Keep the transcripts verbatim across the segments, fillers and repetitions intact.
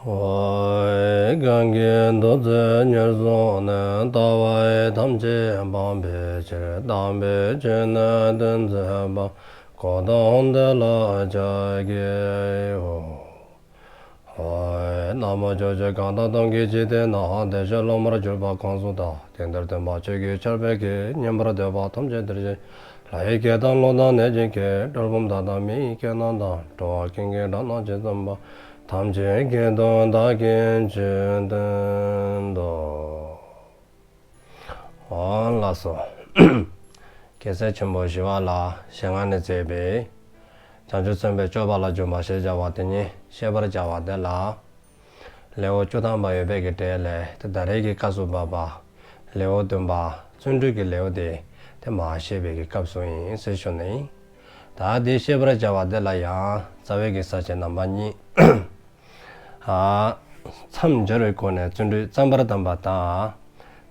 ཨོའི། གང་གིས་ཐུགས་བརྩེ་ཉེར་བཟུང་ནས། ལྟ་བ་ཐམས་ཅད་སྤང་བའི་ཕྱིར། དམ་པའི་ཆོས་ནི་སྟོན་མཛད་པ། གོ་ཏམ་དེ་ལ་ཕྱག་འཚལ་ལོ། ཨོའི། ན་མོ། ཕྱོགས་བཅུའི་གང་དག་སྟོང་གི་འཇིག་རྟེན་ན། བདེ་གཤེགས་སློབ་མར་གྱུར་པ་གང་སུ་དག། དེང་འདིར་སྟོན་པ་ཆོས་ཀྱི་ཆར་འབེབས་ཀྱི། ཉན་པར་འདོད་པ་ཐམས་ཅད་འདིར་གཤེགས། ལྷ་ཡི་སྐད་དང་ཀླུ་དང་གནོད་སྦྱིན་སྐད། གྲུལ་བུམ་དག་དང་མི་ཡི་སྐད་རྣམས་དང་། འགྲོ་བ་ཀུན་གྱི་སྒྲ་རྣམས་ཇི་ཙམ་པ། ཐམས་ཅད་སྐད་དུ་བདག་གིས་ཆོས་བསྟན་ཏོ། ཨོ་ལགས་སོ། རྒྱལ་སྲས་ཆེན་པོ་ཞི་བ་ལྷའི་ཞལ་སྔ་ནས་མཛད་པའི་བྱང་ཆུབ་སེམས་དཔའི་སྤྱོད་པ་ལ་འཇུག་པ་ཞེས་བྱ་བ་དེ་ཉིད་བཤད་པར་བྱ་བ་དེ་ལ། ལེའུ་བཅུ་ཐམ་པ་ཡོད་པའི་གི་གྲས་ལས་ཏེ་ད་རེས་ཀྱི་སྐབས་སུ་བབ་པ་ལེའུ་བདུན་པ་བརྩོན་འགྲུས་ཀྱི་ལེའུ་དེ་ཏེ་མར་བཤད་པའི་གི་སྐབས་སུ་ཨིན་ཟེར་ཞུ་ནི། ད་དེ་བཤད་པར་བྱ་བ་དེ་ལ་ཡང་རྩ་བའི་གི་ས་བཅད་རྣམ་པ་གཉིས། ཨ་མཚམས་སྦྱར་བའི་སྒོ་ནས་བརྩོན་འགྲུས་བརྩམ་པར་གདམས་པ་དང་།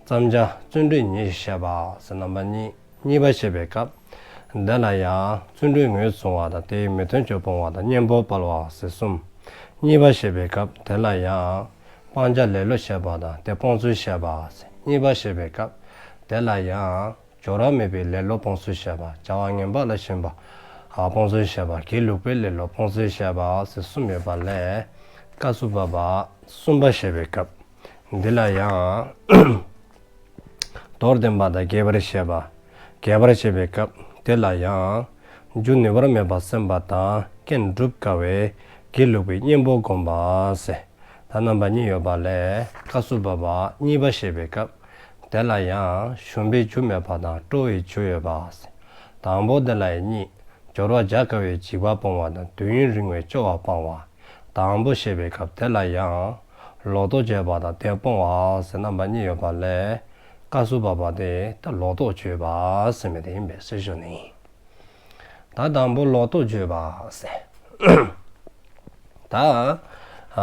བརྩམ་བྱ་བརྩོན་འགྲུས་ཉིད་བཤད་པ་ཟེར་རྣམ་པ་གཉིས། གཉིས་པ་བཤད་པའི་སྐབས། དེ་ལ་ཡང་བརྩོན་འགྲུས་ངོས་བཟུང་བ་དང་། དེའི་མི་མཐུན་ཕྱོགས་སྤོང་བ་དང་། གཉེན་པོ་སྤེལ་བ་ཟེར་གསུམ། གཉིས་པ་བཤད་པའི་སྐབས། དེ་ལ་ཡང་སྤང་བྱ་ལེ་ལོ་བཤད་པ་དང་། དེ་སྤོང་ཚུལ་བཤད་པ་ཟེར། གཉིས་པ་བཤད་པའི་སྐབས། དེ་ལ་ཡང་སྦྱོར་བ་མེད་པའི་ལེ་ལོ་སྤོང་ཚུལ་བཤད་པ། བྱ་བ་ངན་པ་ལ་ཞེན་པ་ཨ་སྤོང་ཚུལ་བཤད་པ། སྒྱིད་ལུག་པའི་ལེ་ལོ་སྤོང་ཚུལ་བཤད་པ་ཟེར་གསུམ་ཡོད་པ་ལས། སྐབས་སུ་བབ་པ་གསུམ་པ་བཤད་པའི་སྐབས། འདི་ལ་ཡང་མདོར་བསྟན་པ་དང་རྒྱས་པར་བཤད་པ། རྒྱས་པར་བཤད་པའི་སྐབས། དེ་ལ་ཡང་རྒྱུ་ནུས་པ་མེད་པར་སེམས་པ་དང་། རྐྱེན་སྒྲུབ་དཀའ་བས་སྒྱིད་ལུག་པའི་གཉེན་པོ་བསྒོམ་པ་ཟེར། ད་རྣམ་པ་གཉིས་ཡོད་པ་ལས་སྐབས་སུ་བབ་པ་གཉིས་པ་བཤད་པའི་སྐབས། དེ་ལ་ཡང་ཞུམ་པའི་རྒྱུ་མེད་པ་དང་སྤྲོ་བའི་རྒྱུ་ཡོད་པ་ཟེར། དང་པོ་དེ་ལ་ཡང་གཉིས། སྦྱོར་བ་བྱ་དཀའ་བའི་འཇིགས་པ་སྤོང་བ་དང་། དུས་ཡུན་རིང་བའི་སྐྱོ་བ་སྤང་བ། དང་པོ་བཤད་པའི་སྐབས། དེ་ལ་ཡང་ལོག་རྟོག་བརྗོད་པ་དང་དེ་སྤོང་བ་ཟེར་རྣམ་པ་གཉིས་ཡོད་པ་ལས། སྐབས་སུ་བབ་པ་དེ་ད་ལོག་རྟོག་བརྗོད་པ་ཟེར་མི་དེ་ཨིན་པས་ཟེར་ཞུ་ནི། ད་དང་པོ་ལོག་རྟོག་བརྗོད་པ་ཟེར། ད་ཨ་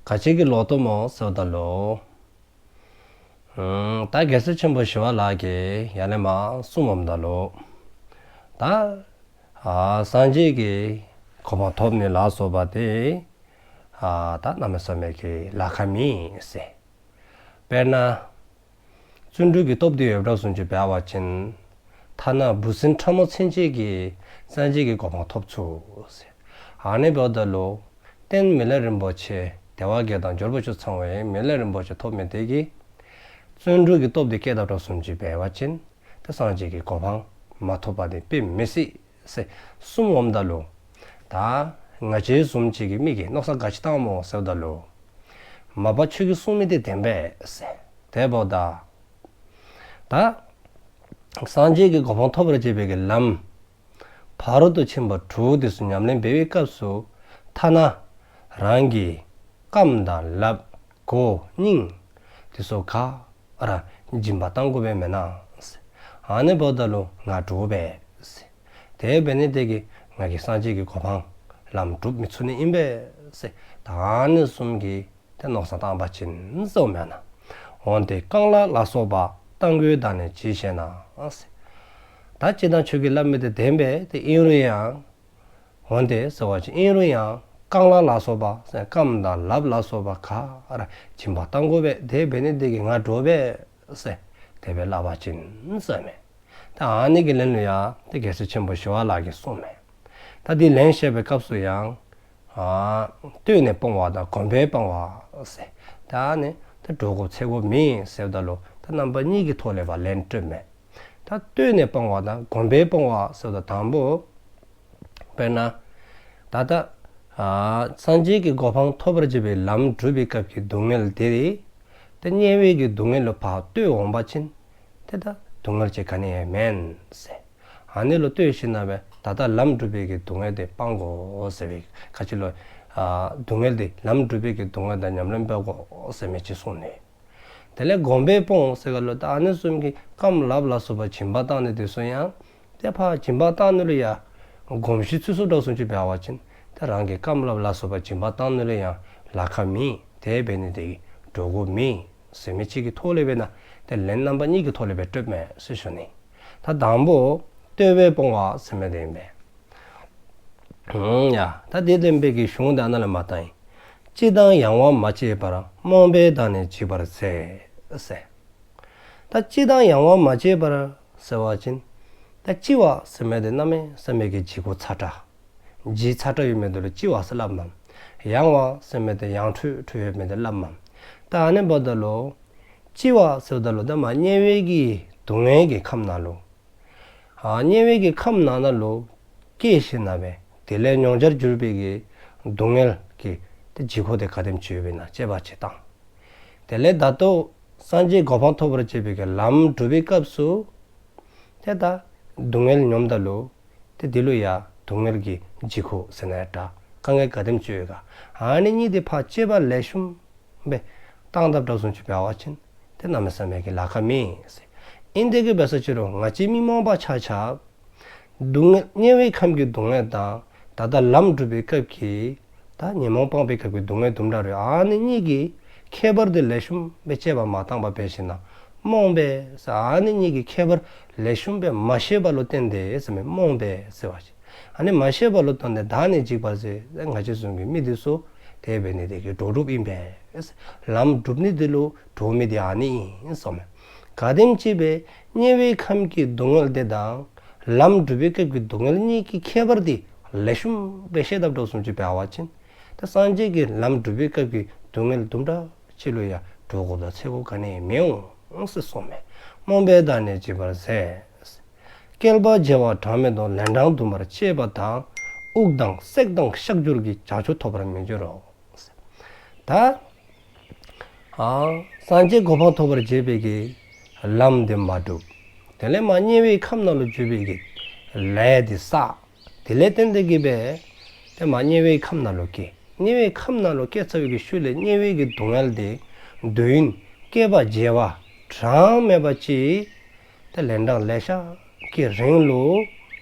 ག་ཅི་གི་ལོག་རྟོག་སྨོ་ཟེརཝ་ད་ལུ། ཨུམ་ད་རྒྱལ་སྲས་ཆེན་པོ་ཞི་བ་ལྷ་གིས་ཡར་ལས་མར་གསུངསམ་ད་ལུ། ད་ཨ་སངས་རྒྱས་ཀྱི་གོ་འཕང་ཐོབ་ནི་ལ་སོགས་པ་དེ་ཨ་ད་གནམ་མེད་ས་མེད་ཀྱི་ལཱ་ཁག་མེན་ཟེར། དཔེར་ན་བརྩོན་འགྲུས་ཀྱི་སྟོབས་དེ་ཡོདཔ་བཟུམ་ཅིག་འབད་བ་ཅིན། ཐ་ན་འབུ་སྲིན་ཕྲ་མོ་ཚུན་ཆད་ཀྱིས་སངས་རྒྱས་ཀྱི་གོ་འཕང་ཐོབ་ཚུགས་ཟེར། ཨ་ནི་འབདཝ་ད་ལུ་རྟེན་མི་ལུས་རིན་པོ་ཆེ་དལ་བ་བརྒྱད་དང་འབྱོར་པ་བཅུ་ཚང་བའི་མི་ལུས་རིན་པོ་ཆེ་ཐོབ་མི་དེ་གིས་བརྩོན་འགྲུས་ཀྱི་སྟོབས་དེ་བསྐྱེད་དཔ་བཟུམ་ཅིག་འབད་བ་ཅིན། ཏེ་སངས་རྒྱས་ཀྱི་གོ་འཕང་མ་ཐོབ་པ་དེ་དཔེ་མི་སྲིད་ཟེར་གསུངསམ་ད་ལུ། ད་ང་བཅས་བཟུམ་ཅིག་གིས་མི་གིས་མནོ་བསམ་ག་ཅི་བཏངམ་སྨོ་ཟེརཝ་ད་ལུ། མ་པ་ཁྱོད་ཀྱིས་གསུང་མི་དེ་བདེན་པས་ཟེར། དེ་འབདཝ་ད་ད་སངས་རྒྱས་ཀྱི་གོ་འཕང་ཐོབ་པར་བྱེད་པའི་གི་ལམ་ཕ་རོལ་ཏུ་ཕྱིན་པ་དྲུག་དེ་ཚུ་ཉམས་ལེན་འབད་བའི་སྐབས་སུ། ཐ་ན་རང་གི་རྐངམ་དང་ལགཔ་མགུ་ཏོ་སྙིང་དེ་ཚུ་ག་ར་སྦྱིན་པ་བཏང་དགོ་པས་མེན་ན་ཟེར། ཨ་ནི་འབདཝ་ད་ལུ་ང་འདྲོག་པས་ཟེར། དེ་འབད་ནི་དེ་གིས་ང་གིས་སངས་རྒྱས་ཀྱི་གོ་འཕང་ལམ་སྒྲུབ་མི་ཚུགས་ནི་ཨིན་པས་ཟེར། ད་ཨ་ནི་བཟུམ་གྱི་ཏེ་མནོ་བསམ་བཏང་པ་ཅིན་ཟེརཝ་མེན་ན། འོན་ཏེ་རྐང་ལག་ལ་སོགས་པ་བཏང་དགོས་བདག་ནི་ཅི་ཤེས་ན་ཟེར། ད་ཅི་ད་ཁྱོད་ཀྱིས་སླབ་མི་དེ་བདེན་པས། ཏེ་ཨིན་རུང་ཡང་འོན་ཏེ་ཟེར་བ་ཅིན་ཨིན་རུང་ཡང་རྐང་ལག་ལ་སོགས་པ་ཟེར་རྐངམ་དང་ལགཔ་ལ་སོགས་པ་ག་ར་སྦྱིན་པ་བཏང་དགོ་པས། དེ་འབད་ནི་དེ་གིས་ང་འདྲོག་པས་ཟེར་དེ་སྦེ་སླབ་པ་ཅིན་ཟེར་མས། ད་ཨ་ནི་གི་ལན་ལུ་ཡང་ཏེ་རྒྱལ་སྲས་ཆེན་པོ་ཞི་བ་ལྷ་གིས་གསུངས་མས། ད་དེ་ལན་བཤད་པའི་སྐབས་སུ་ཡང་ཨ་ལྟོས་ནས་སྤོང་བ་དང་གོམས་པས་སྤང་བ་ཟེར། ད་ཨ་ནི་ད་འདྲོག་དགོ་ཚད་དགོ་མེད་ཟེརཝ་ད་ལུ་ད་རྣམ་པ་གཉིས་ཀྱི་ཐོག་ལས་ཕར་ལན་སྤྲོདཔ་མས། ད་ལྟོས་ནས་སྤང་བ་དང་གོམས་པས་སྤང་བ་ཟེརཝ་ད་དང་པོ་དཔེར་ན་ད་ལྟ་ཨ་སངས་རྒྱས་ཀྱི་གོ་འཕང་ཐོབ་པར་བྱེད་པའི་ལམ་སྒྲུབ་པའི་སྐབས་ཀྱི་སྡུག་བསྔལ་དེ་ཏེ་དམྱལ་བའི་གི་སྡུག་བསྔལ་ལུ་ཕར་ལྟོས་འོང་པ་ཅིན་ཏེ་ད་སྡུག་བསྔལ་ཅིག་ག་ནི་ཡང་མེན་ཟེར། ཨ་ནི་ལུ་ལྟོས་ཞིནམ་ལས་ད་ལྟ་ལམ་སྒྲུབ་པའི་གི་སྡུག་བསྔལ་དེ་སྤང་དགོ་ཟེར་བའི་ཁ་ཅིག་ལུ་ཨ་སྡུག་བསྔལ་དེ་ལམ་སྒྲུབ་པའི་གི་སྡུག་བསྔལ་དང་ཉམས་ལེན་འབད་དགོ་ཟེར་མི་ཅིག་གསུངས་ནི། དེ་ལས་གོམས་པས་སྤོང་ཟེར་ག་ལུ་ད་ཨ་ནི་བཟུམ་གྱི་རྐངམ་ལགཔ་ལ་སོགས་པ་སྦྱིན་པ་བཏང་ནི་དེ་ཚུ་ཡང་ཏེ་ཕར་སྦྱིན་པ་བཏང་ནི་ལུ་ཡང་གོམས་གཤིས་ཚུད་སོ་འདྲཝ་བཟུམ་ཅིག་འབད་བ་ཅིན་ཏེ་རང་གི་རྐངམ་ལགཔ་ལ་སོགས་པ་སྦྱིན་པ་བཏང་ནི་ལུ་ཡང་ལཱ་ཁག་མེད། དེ་འབད་ནི་དེ་གིས་འདྲོག་དགོ་མེད་ཟེར་མི་ཅིག་གི་ཐོག་ལས་འབད་ན་ཏེ་ལན་རྣམ་པ་གཉིས་ཀྱི་ཐོག་ལས་སྦེ་སྤྲོདཔ་མས་ཟེར་ཞུ་ནི། ད་དང་པོ་ལྟོས་པས་སྤོང་བ་ཟེར་མི་དེ་ཨིན་པས། ཡ་ད་དེ་ལྡན་པའི་གི་གཞུང་དེ་ཨ་ནཱ་ལས་མར་བཏང་ཡི། ལྕི་དང་ཡང་བ་མ་སྐྱེས་པར། རྨོངས་པས་བདག་ནི་འཇིགས་པར་ཟད། ཟེར། ད་ལྕི་དང་ཡང་བ་མ་སྐྱེས་པར་ཟེར་བ་ཅིན། ད་ལྕི་བ་ཟེར་མི་དེ་གནམ་མེད་ས་མེད་ཀྱི་ལྗིད་ཁོག་ཚ་དྲགས། ལྗིད་ཚ་དྲགས་ཡོད་མི་དེ་ལུ་ལྕི་བ་ཟེར་སླབ་མས། ཡང་བ་ཟེར་མི་དེ་ཡང་ཁྲོལ་ཁྲོལ་ཡོད་མི་དེ་སླབ་མས། ད་ཨ་ནི་འབདཝ་ད་ལུ། ལྕི་བ་ཟེརཝ་ད་ལུ་ད་མ་དམྱལ་བའི་གི་སྡུག་བསྔལ་གྱི་ཁམས་ནང་ལུ། ཨ་དམྱལ་བའི་གི་ཁམས་ནང་ན་ལུ་སྐྱེས་ཞིནམ་ལས་དེ་ལས་མྱོང་བྱར་གྱུར་པའི་གི་སྡུག་བསྔལ་གྱི་ཏེ་ལྗིད་ཁོག་དེ་ག་དེམ་ཅིག་ཡོདཔ་ཨིན་ན་དཔྱད་པ་ཅིག་བཏང་། དེ་ལས་ད་ལྟོ་སངས་རྒྱས་གོ་འཕང་ཐོབ་པར་བྱེད་པའི་གི་ལམ་སྒྲུབ་པའི་སྐབས་སུ། ཏེ་ད་སྡུག་བསྔལ་མྱོངམ་ད་ལུ་ཏེ་དེ་ལུ་ཡང་སྡུག་བསྔལ་གྱི་ལྗིད་ཁོག་ཟེར་ན་ཡང་འདྲ་དཀའ་ངལ་ག་དེམ་ཅིག་ཡོད་ག། ཨ་ནི་གཉིས་དེ་ཕར་དཔྱད་པ་ལེགས་ཤོམ་སྦེ་བཏང་དཔ་འདྲཝ་བཟུམ་ཅིག་འབད་བ་ཅིན་ཏེ་གནམ་མེད་ས་མེད་ཀྱི་ལཱ་ཁག་མེད་ཟེར། ཨིན་དེ་གིས་འབད་ས་ཅིག་རུང་ང་བཅས་མི་རྨོངས་པ་ཆ་ཁྱབ། སྡུག་བསྔལ་དམྱལ་བའི་ཁམས་ཀྱི་སྡུག་བསྔལ་དང་ད་ལྟ་ལམ་སྒྲུབ་པའི་སྐབས་ཀྱི་ད་ཉོན་མོངས་སྤངས་པའི་སྐབས་ཀྱི་སྡུག་བསྔལ་དུམ་གྲ་རེ་ཨ་ནི་གཉིས་ཀྱི་ཁྱད་པར་དེ་ལེགས་ཤོམ་སྦེ་དཔྱད་པ་མ་བཏང་པར་འབད་ཞིནམ་ལས་རྨོངས་པས་ཟེར། ཨ་ནི་གཉིས་ཀྱི་ཁྱད་པར་ལེགས་ཤོམ་སྦེ་མ་ཤེས་པ་ལུ་བརྟེན་ཏེ་ཟེར་མི་རྨོངས་པས་ཟེར་བ་ཅིན། ཨ་ནི་མ་ཤེས་པ་ལུ་བརྟེན་ཏེ་བདག་ནི་འཇིགས་པར་ཟད། ང་བཅས་བཟུམ་གྱི་མི་དེ་ཚུ་དེ་འབད་ནི་དེ་གིས་འདྲོག་འདྲོགཔ་ཨིན་པས། ལམ་སྒྲུབ་ནི་དེ་ལུ་འདྲོག་མི་དེ་ཨ་ནི་ཨིན་གསུངམ་མས། ག་དེམ་ཅིག་སྦེ་དམྱལ་བའི་ཁམས་ཀྱི་སྡུག་བསྔལ་དེ་དང་ལམ་སྒྲུབ་པའི་སྐབས་ཀྱི་སྡུག་བསྔལ་གཉིས་ཀྱི་ཁྱད་པར་དེ་ལེགས་ཤོམ་སྦེ་ཤེས་དཔ་འདྲཝ་བཟུམ་ཅིག་འབད་བ་ཅིན། ད་སངས་རྒྱས་ཀྱིས་ལམ་སྒྲུབ་པའི་སྐབས་ཀྱི་སྡུག་བསྔལ་དུམ་གྲ་ཅིག་ལུ་ཡང་འདྲོག་དགོཔ་དང་འཚེར་དགོཔ་ག་ནི་ཡང་མི་འོང་ཟེར་གསུངམ་མས། རྨོངས་པས་བདག་ནི་འཇིགས་པར་ཟད། བསྐལ་པ་བྱེ་བ་གྲངས་མེད་དུ། ལན་གྲངས་དུ་མར་སྤྱད་པ་དང་། དབུགས་དང་བསྲེགས་དང་གཤག་འགྱུར་གྱི། བྱང་ཆུབ་ཐོབ་པར་མི་འགྱུར་རོ། ད་ཨ་སངས་རྒྱས་གོ་འཕང་ཐོབ་པར་བྱེད་པའི་གི་ལམ་དེ་མ་སྒྲུབ། དེ་ལས་མ་དམྱལ་བའི་ཁམས་ནང་ལུ་འགྱོ་བའི་གི་ལས་དེ་བསགས། དེ་ལས་བརྟེན་ཏེ་གིས་སྦེ་ཏེ་མ་དམྱལ་བའི་ཁམས་ནང་ལུ་སྐྱེས། དམྱལ་བའི་ཁམས་ནང་ལུ་སྐྱེས་ཚར་བའི་གི་ཤུལ་ལས་དམྱལ་བའི་གི་སྡུག་བསྔལ་དེ་དུས་ཡུན་བསྐལ་པ་བྱེ་བ་གྲངས་མེད་པ་ཅིག་ཏེ་ལན་གྲངས་ལེ་ཤ་གི་རིང་ལུ་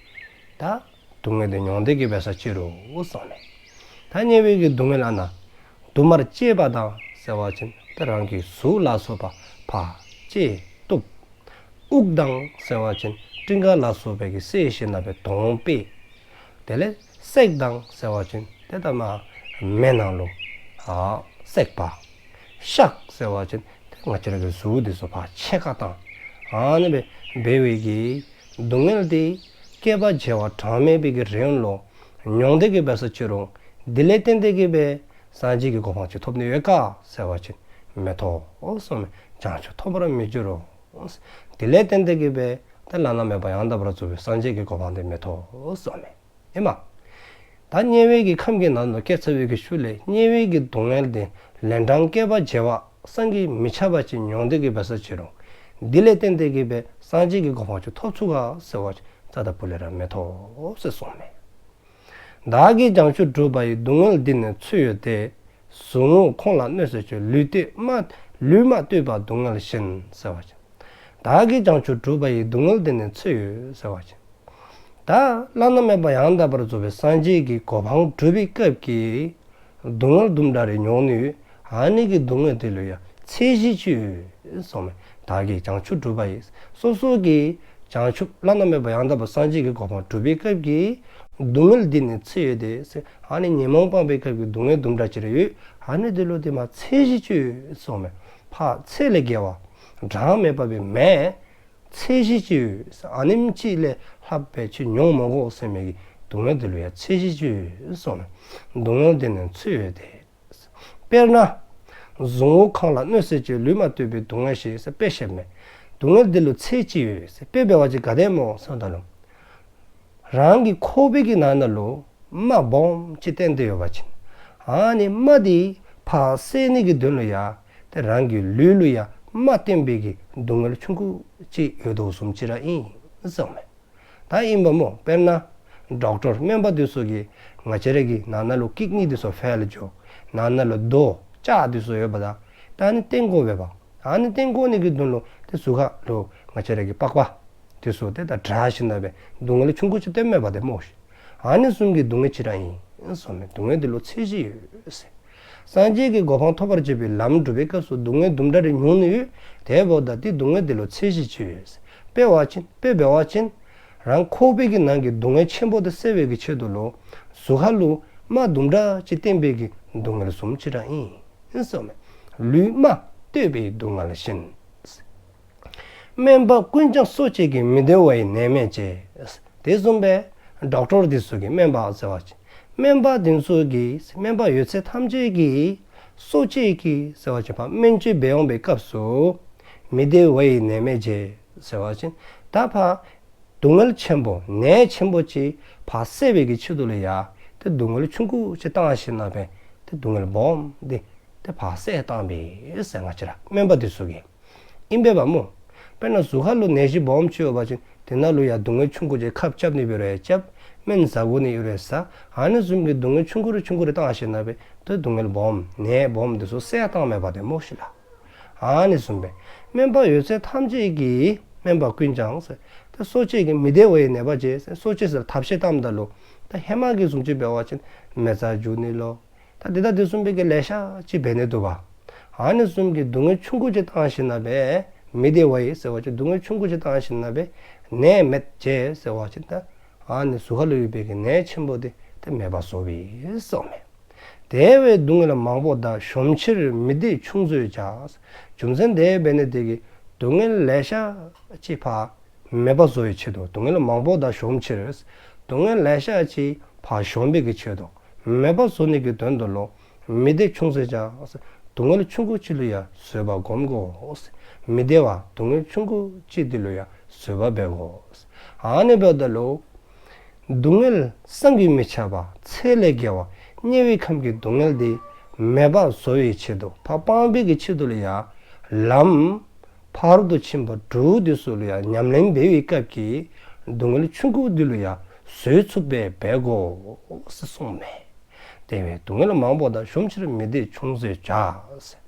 ད་སྡུག་བསྔལ་དེ་མྱོང་སྟེ་གིས་འབད་ས་ཅིག་རུང་གསུངམ་མས། ད་དམྱལ་བའི་གི་སྡུག་བསྔལ་ཨ་ནཱ་དུ་མར་སྤྱད་པ་དང་ཟེར་བ་ཅིན་ད་རང་གི་གཟུགས་ལ་སོགས་པ་ཕར་བཅད་གཏུབ། དབུགས་དང་ཟེར་བ་ཅིན་སྤྲིན་དཀར་ལ་སོགས་པའི་གིས་བསད་ཞིནམ་ལས་སྦེ་དོང་སྤེལ། དེ་ལས་བསྲེགས་དང་ཟེར་བ་ཅིན་ཏེ་ད་མ་མེ་ནང་ལུ་ཨ་བསྲེག་པ། གཤག་ཟེར་བ་ཅིན་ཏེ་ང་བཅས་ར་གི་གཟུགས་དེ་ཚུ་ཕར་ཕྱེད་ཀ་བཏང་། ཨ་ནི་སྦེ་འབད་བའི་གི་སྡུག་བསྔལ་དེ་བསྐལ་པ་བྱེ་བ་གྲངས་མེད་པའི་གི་རིང་ལུ་མྱོང་སྟེ་གིས་འབད་ས་ཅིག་རུང་དེ་ལས་བརྟེན་ཏེ་གིས་སྦེ་སངས་རྒྱས་ཀྱི་གོ་འཕང་ཅིག་ཐོབ་ནི་ཡོད་ག་ཟེར་བ་ཅིན་མི་ཐོབ་གསུངམ་མས། བྱང་ཆུབ་ཐོབ་པར་མི་འགྱུར་རོ། དེ་ལས་བརྟེན་ཏེ་གིས་སྦེ་ཏེ་བླ་ན་མེད་པ་ཡང་དག་པར་རྫོགས་པའི་སངས་རྒྱས་ཀྱི་གོ་འཕང་དེ་མི་ཐོབ་གསུངམ་མས། ཨེ་མ། ད་དམྱལ་བའི་གི་ཁམས་ཀྱི་ནང་ལུ་སྐྱེས་ཚར་བའི་གི་ཤུལ་ལས་དམྱལ་བའི་གི་སྡུག་བསྔལ་དེ་ལན་གྲངས་བསྐལ་པ་བྱེ་བ་བསམ་གྱིས་མི་ཁྱབ་པ་ཅིག་མྱོང་སྟེ་གིས་འབད་ས་ཅིག་རུང་དེ་ལས་བརྟེན་ཏེ་གིས་སྦེ་སངས་རྒྱས་ཀྱི་གོ་འཕང་ཅིག་ཐོབ་ཚུགས་ག་ཟེར་བ་ཅིན་རྩ་དང་པོ་ལས་ར་མི་ཐོབ་ཟེར་གསུངམ་མས། བདག་གིས་བྱང་ཆུབ་སྒྲུབ་པ་ཡི། སྡུག་བསྔལ་འདི་ནི་ཚོད་ཡོད་དེ། ཟུག་རྔུ་ཁོང་ལ་གནོད་བྱེད་ཆོས། ལུས་ལྟོས་མ་ལུས་མ་ལྟོས་པ་སྡུག་བསྔལ་གཞན། ཟེར་བ་ཅིན། བདག་གིས་བྱང་ཆུབ་སྒྲུབ་པ་ཡི། སྡུག་བསྔལ་འདི་ནི་ཚོད་ཡོད་ཟེར་བ་ཅིན། ད་བླ་ན་མེད་པ་ཡང་དག་པར་རྫོགས་པའི་སངས་རྒྱས་ཀྱི་གོ་འཕང་སྒྲུབ་པའི་སྐབས་ཀྱི་སྡུག་བསྔལ་དུམ་གྲ་རེ་མྱོང་ནི་ཡོད། ཨ་ནི་གི་སྡུག་བསྔལ་དེ་ལུ་ཡང་ཚད་གཞི་ཅིག་ཡོད་གསུངམ་མས། བདག་གིས་བྱང་ཆུབ་སྒྲུབ་པ་ཡི། སོ་སོ་གིས་བྱང་ཆུབ་བླ་ན་མེད་པ་ཡང་དག་པ་སངས་རྒྱས་ཀྱི་གོ་འཕང་སྒྲུབ་པའི་སྐབས་ཀྱི་སྡུག་བསྔལ་འདི་ནི་ཚོད་ཡོད་དེ་ཟེར། ཨ་ནི་ཉོན་མོངས་སྤངས་པའི་སྐབས་ཀྱི་སྡུག་བསྔལ་དུམ་གྲ་ཅིག་རེ་ཡོད། ཨ་ནི་དེ་ལུ་དེ་མ་ཚད་གཞི་ཅིག་ཡོད་གསུངམ་མས། ཕར་ཚད་ལས་བརྒལ་བ་གྲངས་མེད་པ་སྦེ་མེད། ཚད་གཞི་ཅིག་ཡོད། ཨ་ནེམ་ཅིག་ལས་ལྷགཔ་སྦེ་ཅིག་མྱོང་མི་དགོ་ཟེར་མི་གི་སྡུག་བསྔལ་དེ་ལུ་ཡང་ཚད་གཞི་ཅིག་ཡོད་གསུངམ་མས། སྡུག་བསྔལ་འདི་ནི་ཚོད་ཡོད་དེ། དཔེར་ན། ཟུག་རྔུ་ཁོང་ལ་གནོད་བྱེད་ཆོས། ལུས་མ་ལྟོས་པའི་སྡུག་བསྔལ་ཞེས་ཟེར་དཔེ་བཤདཔ་མས། སྡུག་བསྔལ་འདི་ལུ་ཚད་ཅིག་ཡོད་ཟེར། དཔེ་འབད་བ་ཅིན་ག་དེ་སྨོ་ཟེརཝ་ད་ལུ། རང་གི་ཁོག་པའི་གི་ནང་ན་ལུ་རྨ་སྦོམ་ཅིག་བཏོན་ཏེ་ཡོད་པ་ཅིན། ཨ་ནི་རྨ་དེ་ཕར་བསལ་ནི་གི་དོན་ལུ་ཡང་ཏེ་རང་གི་ལུས་ལུ་ཡང་རྨ་བཏོན་པའི་གི་སྡུག་བསྔལ་ཆུང་ཀུ་ཅིག་ཡོད་དོ་བཟུམ་ཅིག་ར་ཨིན་གསུངམ་མས། ད་ཨིན་པ་སྨོ། དཔེར་ན་ཌོག་ཊར་སྨན་པ་འདི་ཚུ་གིས་ང་བཅས་ར་གི་ནང་ན་ལུ་ཀིཌ་ནི་འདི་ཚུ་ཕེལ་འགྱོ། ནང་ན་ལུ་རྡོ་ལྕགས་འདི་ཚུ་ཡོདཔ་ད་ད་ཨ་ནི་བཏོན་དགོ་པས་པ། ཨ་ནི་བཏོན་དགོ་ནི་གི་དོན་ལུ་ཏེ་གཟུགས་ཁ་ལུ་ང་བཅས་ར་གི་པགས་པ་འདི་ཚུ་ཏེ་ད་འདྲ་ཞིནམ་ལས་སྡུག་བསྔལ་ཆུང་ཀུ་ཅིག་སྟེརཝ་མས་པ་ཏེ་སྨོ་ཤིག། ཨ་ནི་བཟུམ་གྱི་སྡུག་བསྔལ་ཅིག་ར་ཨིན་གསུངམ་མས། སྡུག་བསྔལ་འདི་ལུ་ཚད་གཞི་ཡོད་ཟེར། སངས་རྒྱས་ཀྱི་གོ་འཕང་ཐོབ་པར་བྱེད་པའི་ལམ་སྒྲུབ་པའི་སྐབས་སུ་སྡུག་བསྔལ་དུམ་གྲ་རེ་མྱོང་ནི་ཡོད། དེ་འབདཝ་ད་དེ་སྡུག་བསྔལ་འདི་ལུ་ཚད་གཞི་ཅིག་ཡོད་ཟེར། དཔེ་འབད་བ་ཅིན་དཔེ་འབད་བ་ཅིན་རང་ཁོག་པའི་གི་ནང་གི་སྡུག་བསྔལ་ཆེན་པོ་དེ་སེལ་བའི་གི་ཆེད་དུ་ལུ་གཟུགས་ཁ་ལུ་རྨ་དུམ་གྲ་ཅིག་བཏོན་པའི་གི་ སྡུག་བསྔལ་གསུམ་ཅིག་ར་ཨིན་གསུངསམ་མས། ལུས་སྨྲ་བསྟོད་པའི་སྡུག་བསྔལ་གཞན། སྨན་པ་ཀུན་ཀྱང་གསོ་བྱེད་ཀྱི། མི་བདེ་བ་ཡི་ནད་མེད་ཅེས། དེ་བཟུམ་སྦེ་ཌོག་ཊར་འདི་ཚུ་གིས་སྨན་པ་ཟེར་བ་ཅིན་སྨན་པ་འདི་ཚུ་གིས་སྨན་པ་ཡོད་ཚད་ཐམས་ཅད་ཀྱིས་གསོ་བྱེད་ཀྱི་ཟེར་བ་ཅིན་ཕར་སྨན་བཅོས་འབད་འོང་པའི་སྐབས་སུ་མི་བདེ་བ་ཡི་ནད་མེད་ཅེས་ཟེར་བ་ཅིན་ད་ཕར་སྡུག་བསྔལ་ཆེན་པོ་ནད་ཆེན་པོ་ཅིག་ཕར་སེལ་བའི་གི་ཆེད་དུ་ལུ་ཡང་ཏེ་སྡུག་བསྔལ་ཆུང་ཀུ་ཅིག་བཏང་ཞིནམ་ལས་ཏེ་སྡུག་བསྔལ་སྦོམ་འདི་ཏེ་ཕར་སེལ་བཏངམ་མས་ཟེར། ང་བཅས་ར་སྨན་པ་འདི་ཚུ་གིས་ཨིན་པས་པ་སྨོ། དཔེར་ན་གཟུགས་ཁ་ལུ་ནད་གཞི་སྦོམ་ཅིག་ཡོད་པ་ཅིན་དེ་ནང་ལུ་ཡང་སྡུག་བསྔལ་ཆུང་ཀུ་ཅིག་ཁབ་རྐྱབ་ནི་འབད་རུང་ཡང་རྐྱབ། སྨན་ཟ་དགོ་ནི་ཡོད་རུང་ཟ། ཨ་ནི་བཟུམ་གྱི་སྡུག་བསྔལ་ཆུང་ཀུ་རེ་ཆུང་ཀུ་རེ་བཏང་ཞིནམ་ལས་ཏེ་སྡུག་བསྔལ་སྦོམ་ནད་སྦོམ་འདི་ཚུ་སེལ་བཏངམ་མས་པ་ཏེ་སྨོ་ཤིག་ལགས། ཨ་ནི་བཟུམ་སྦེ་སྨན་པ་ཡོད་ཚད་ཐམས་ཅད་ཀྱིས་སྨན་པ་ཀུན་ཀྱང་ཟེར་ཏེ་གསོ་བྱེད་ཀྱི། མི་བདེ་བ་ཡི་ནད་མེད་ཅེས་ཟེར། གསོ་བྱེད་ཟེར་ཐབས་ཤེས་བཏངམ་ད་ལུ་ད་ཧེ་མ་གི་བཟུམ་ཅིག་འབད་བ་ཅིན་མེ་བཙའ་འཇུ་ནི་ལོ། ད་འདི་དང་འདི་བཟུམ་སྦེ་གི་ལེ་ཤ་ཅིག་འབད་ནི་འདུག་པ། ཨ་ནི་བཟུམ་གྱི་སྡུག་བསྔལ་ཆུང་ཀུ་ཅིག་བཏང་ཞིནམ་ལས་མི་བདེ་བ་ཡི་ཟེར་བ་ཅིན་སྡུག་བསྔལ་ཆུང་ཀུ་ཅིག་བཏང་ཞིནམ་ལས་ནད་མེད་ཅེས་ཟེར་བ་ཅིན་ད་ཨ་ནི་གཟུགས་ཁ་ལུ་ཡོད་པའི་གི་ནད་ཆེན་པོ་འདི་ཏེ་མེདཔ་བཟོཝ་ཨིན་གསུངསམ་མས། དེ་བས་སྡུག་བསྔལ་མང་པོ་དག། གཞོམ་ཕྱིར་མི་བདེ་ཆུང་བཟོད་བྱ། རྒྱུ་མཚན་དེ་འབད་ནི་དེ་གིས་སྡུག་བསྔལ་ལེ་ཤ་ཅིག་ཕར་མེདཔ་བཟོ་བའི་ཆེད་དུ། སྡུག་བསྔལ་མང་པོ་དག་གཞོམ་ཕྱིར། སྡུག་བསྔལ་ལེ་ཤ་ཅིག་ཕར་གཞོམ་པའི་གི་ཆེད་དུ། མེདཔ་བཟོ་ནི་གི་དོན་དུ་ལུ་མི་བདེ་ཆུང་བཟོད་བྱ། སྡུག་བསྔལ་ཆུང་ཀུ་ཅིག་ལུ་ཡང་བཟོད་པ་སྒོམ་དགོ། མི་བདེ་བ་སྡུག་བསྔལ་ཆུང་ཀུ་ཅིག་འདི་ལུ་ཡང་བཟོད་པ་འབད་དགོ། ཨ་ནི་འབདཝ་ད་ལུ་སྡུག་བསྔལ་བསམ་གྱིས་མི་ཁྱབ་པ་ཚད་ལས་བརྒལ་བ་དམྱལ་བའི་ཁམས་ཀྱི་སྡུག་བསྔལ་འདི་མེདཔ་བཟོ་བའི་ཆེད་དུ་ཕར་སྤང་བའི་གི་ཆེད་དུ་ལུ་ཡང་ལམ་ཕ་རོལ་ཏུ་ཕྱིན་པ་དྲུག་འདི་ཚུ་ལུ་ཡང་ཉམས་ལེན་འབད་བའི་སྐབས་ཀྱི་སྡུག་བསྔལ་ཆུང་ཀུ་འདི་ལུ་ཡང་བཟོད་ཚུགསཔ་སྦེ་འབད་དགོ་ཟེར་གསུངསམ་མས། དེ་བས་སྡུག་བསྔལ་མང་པོ་དག། གཞོམ་ཕྱིར་མི་བདེ་ཆུང་བཟོད་བྱ།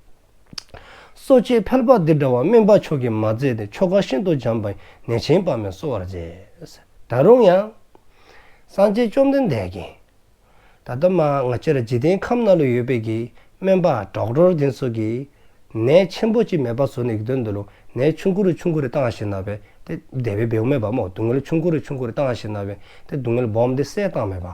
གསོ་བྱེད་ཕལ་པ་འདི་འདྲ་བ། སྨན་པ་མཆོག་གིས་མ་མཛད་དེ། ཆོ་ག་ཤིན་ཏུ་འཇམ་པོ་ཡིས། ནད་ཆེན་དཔག་མེད་གསོ་བར་མཛད། ད་རུང་ཡང་སངས་རྒྱས་བཅོམ་ལྡན་འདས་ཀྱིས་ད་ལྟ་མ་ང་བཅས་ར་འཇིག་རྟེན་ཁམས་ནང་ལུ་ཡོད་པའི་གི་སྨན་པ་ཌོག་ཊར་འདི་ཚུ་གིས་ནད་ཆེན་པོ་ཅིག་མེདཔ་བཟོ་ནི་གི་དོན་དུ་ལུ་ནད་ཆུང་ཀུ་རེ་ཆུང་ཀུ་རེ་བཏང་ཞིནམ་ལས་ཏེ་དེ་སྦེ་འབདཝ་མེན་པ་སྨོ། སྡུག་བསྔལ་ཆུང་ཀུ་རེ་ཆུང་ཀུ་རེ་བཏང་ཞིནམ་ལས་ཏེ་སྡུག་བསྔལ་སྦོམ་འདི་སེལ་བཏངམ་མེན་པ།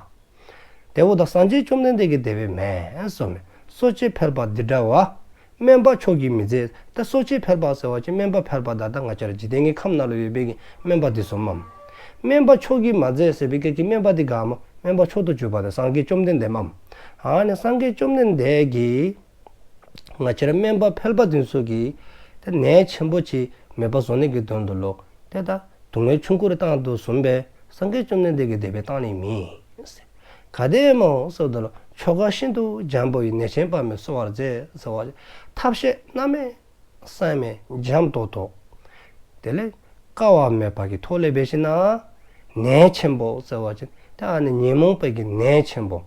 དེ་འབདཝ་ད་སངས་རྒྱས་བཅོམ་ལྡན་འདས་ཀྱིས་དེ་སྦེ་མེན་གསུངསམ་མས། གསོ་བྱེད་ཕལ་པ་འདི་འདྲ་བ། སྨན་པ་མཆོག་གིས་མི་མཛད། ད་གསོ་བྱེད་ཕལ་པ་ཟེར་བ་ཅིན་སྨན་པ་ཕལ་པ་ད་ལྟ་ང་བཅས་ར་འཇིག་རྟེན་གྱི་ཁམས་ནང་ལུ་ཡོད་པའི་གི་སྨན་པ་འདི་ཚུ་མས། སྨན་པ་མཆོག་གིས་མ་མཛད་ཟེར་བའི་གི་སྨན་པ་འདི་ག་སྨོ། སྨན་པ་མཆོག་ཏུ་གྱུར་པ་དེ་སངས་རྒྱས་བཅོམ་ལྡན་འདས་མས། ཨ་ནི་སངས་རྒྱས་བཅོམ་ལྡན་འདས་ཀྱིས་ང་བཅས་ར་སྨན་པ་ཕལ་པ་འདི་ཚུ་གིས་ཏེ་ནད་ཆེན་པོ་ཅིག་མེདཔ་བཟོ་ནི་གི་དོན་དུ་ལུ་ཏེ་ད་སྡུག་བསྔལ་ཆུང་ཀུ་རེ་བཏང་དོ་བཟུམ་སྦེ་སངས་རྒྱས་བཅོམ་ལྡན་འདས་ཀྱིས་དེ་སྦེ་བཏང་ནི་མེན། ག་དེ་སྨོ་ཟེརཝ་ད་ལུ་ཆོ་ག་ཤིན་ཏུ་འཇམ་པོ་ཡིས། ནད་ཆེན་དཔག་མེད་གསོ་བར་མཛད། ཟེར་བ་ཐབས་ཤེས་གནམ་མེད་ས་མེད་འཇམ་ཏོང་ཏོ་དེ་ལས་དཀའ་བ་མེད་པ་གི་ཐོག་ལས་འབད་ཞིནམ་ལས་ནད་ཆེན་པོ་ཟེར་བ་ཅིན་ཏེ་ཨ་ནི་ཉོན་མོངས་པའི་གི་ནད་ཆེན་པོ་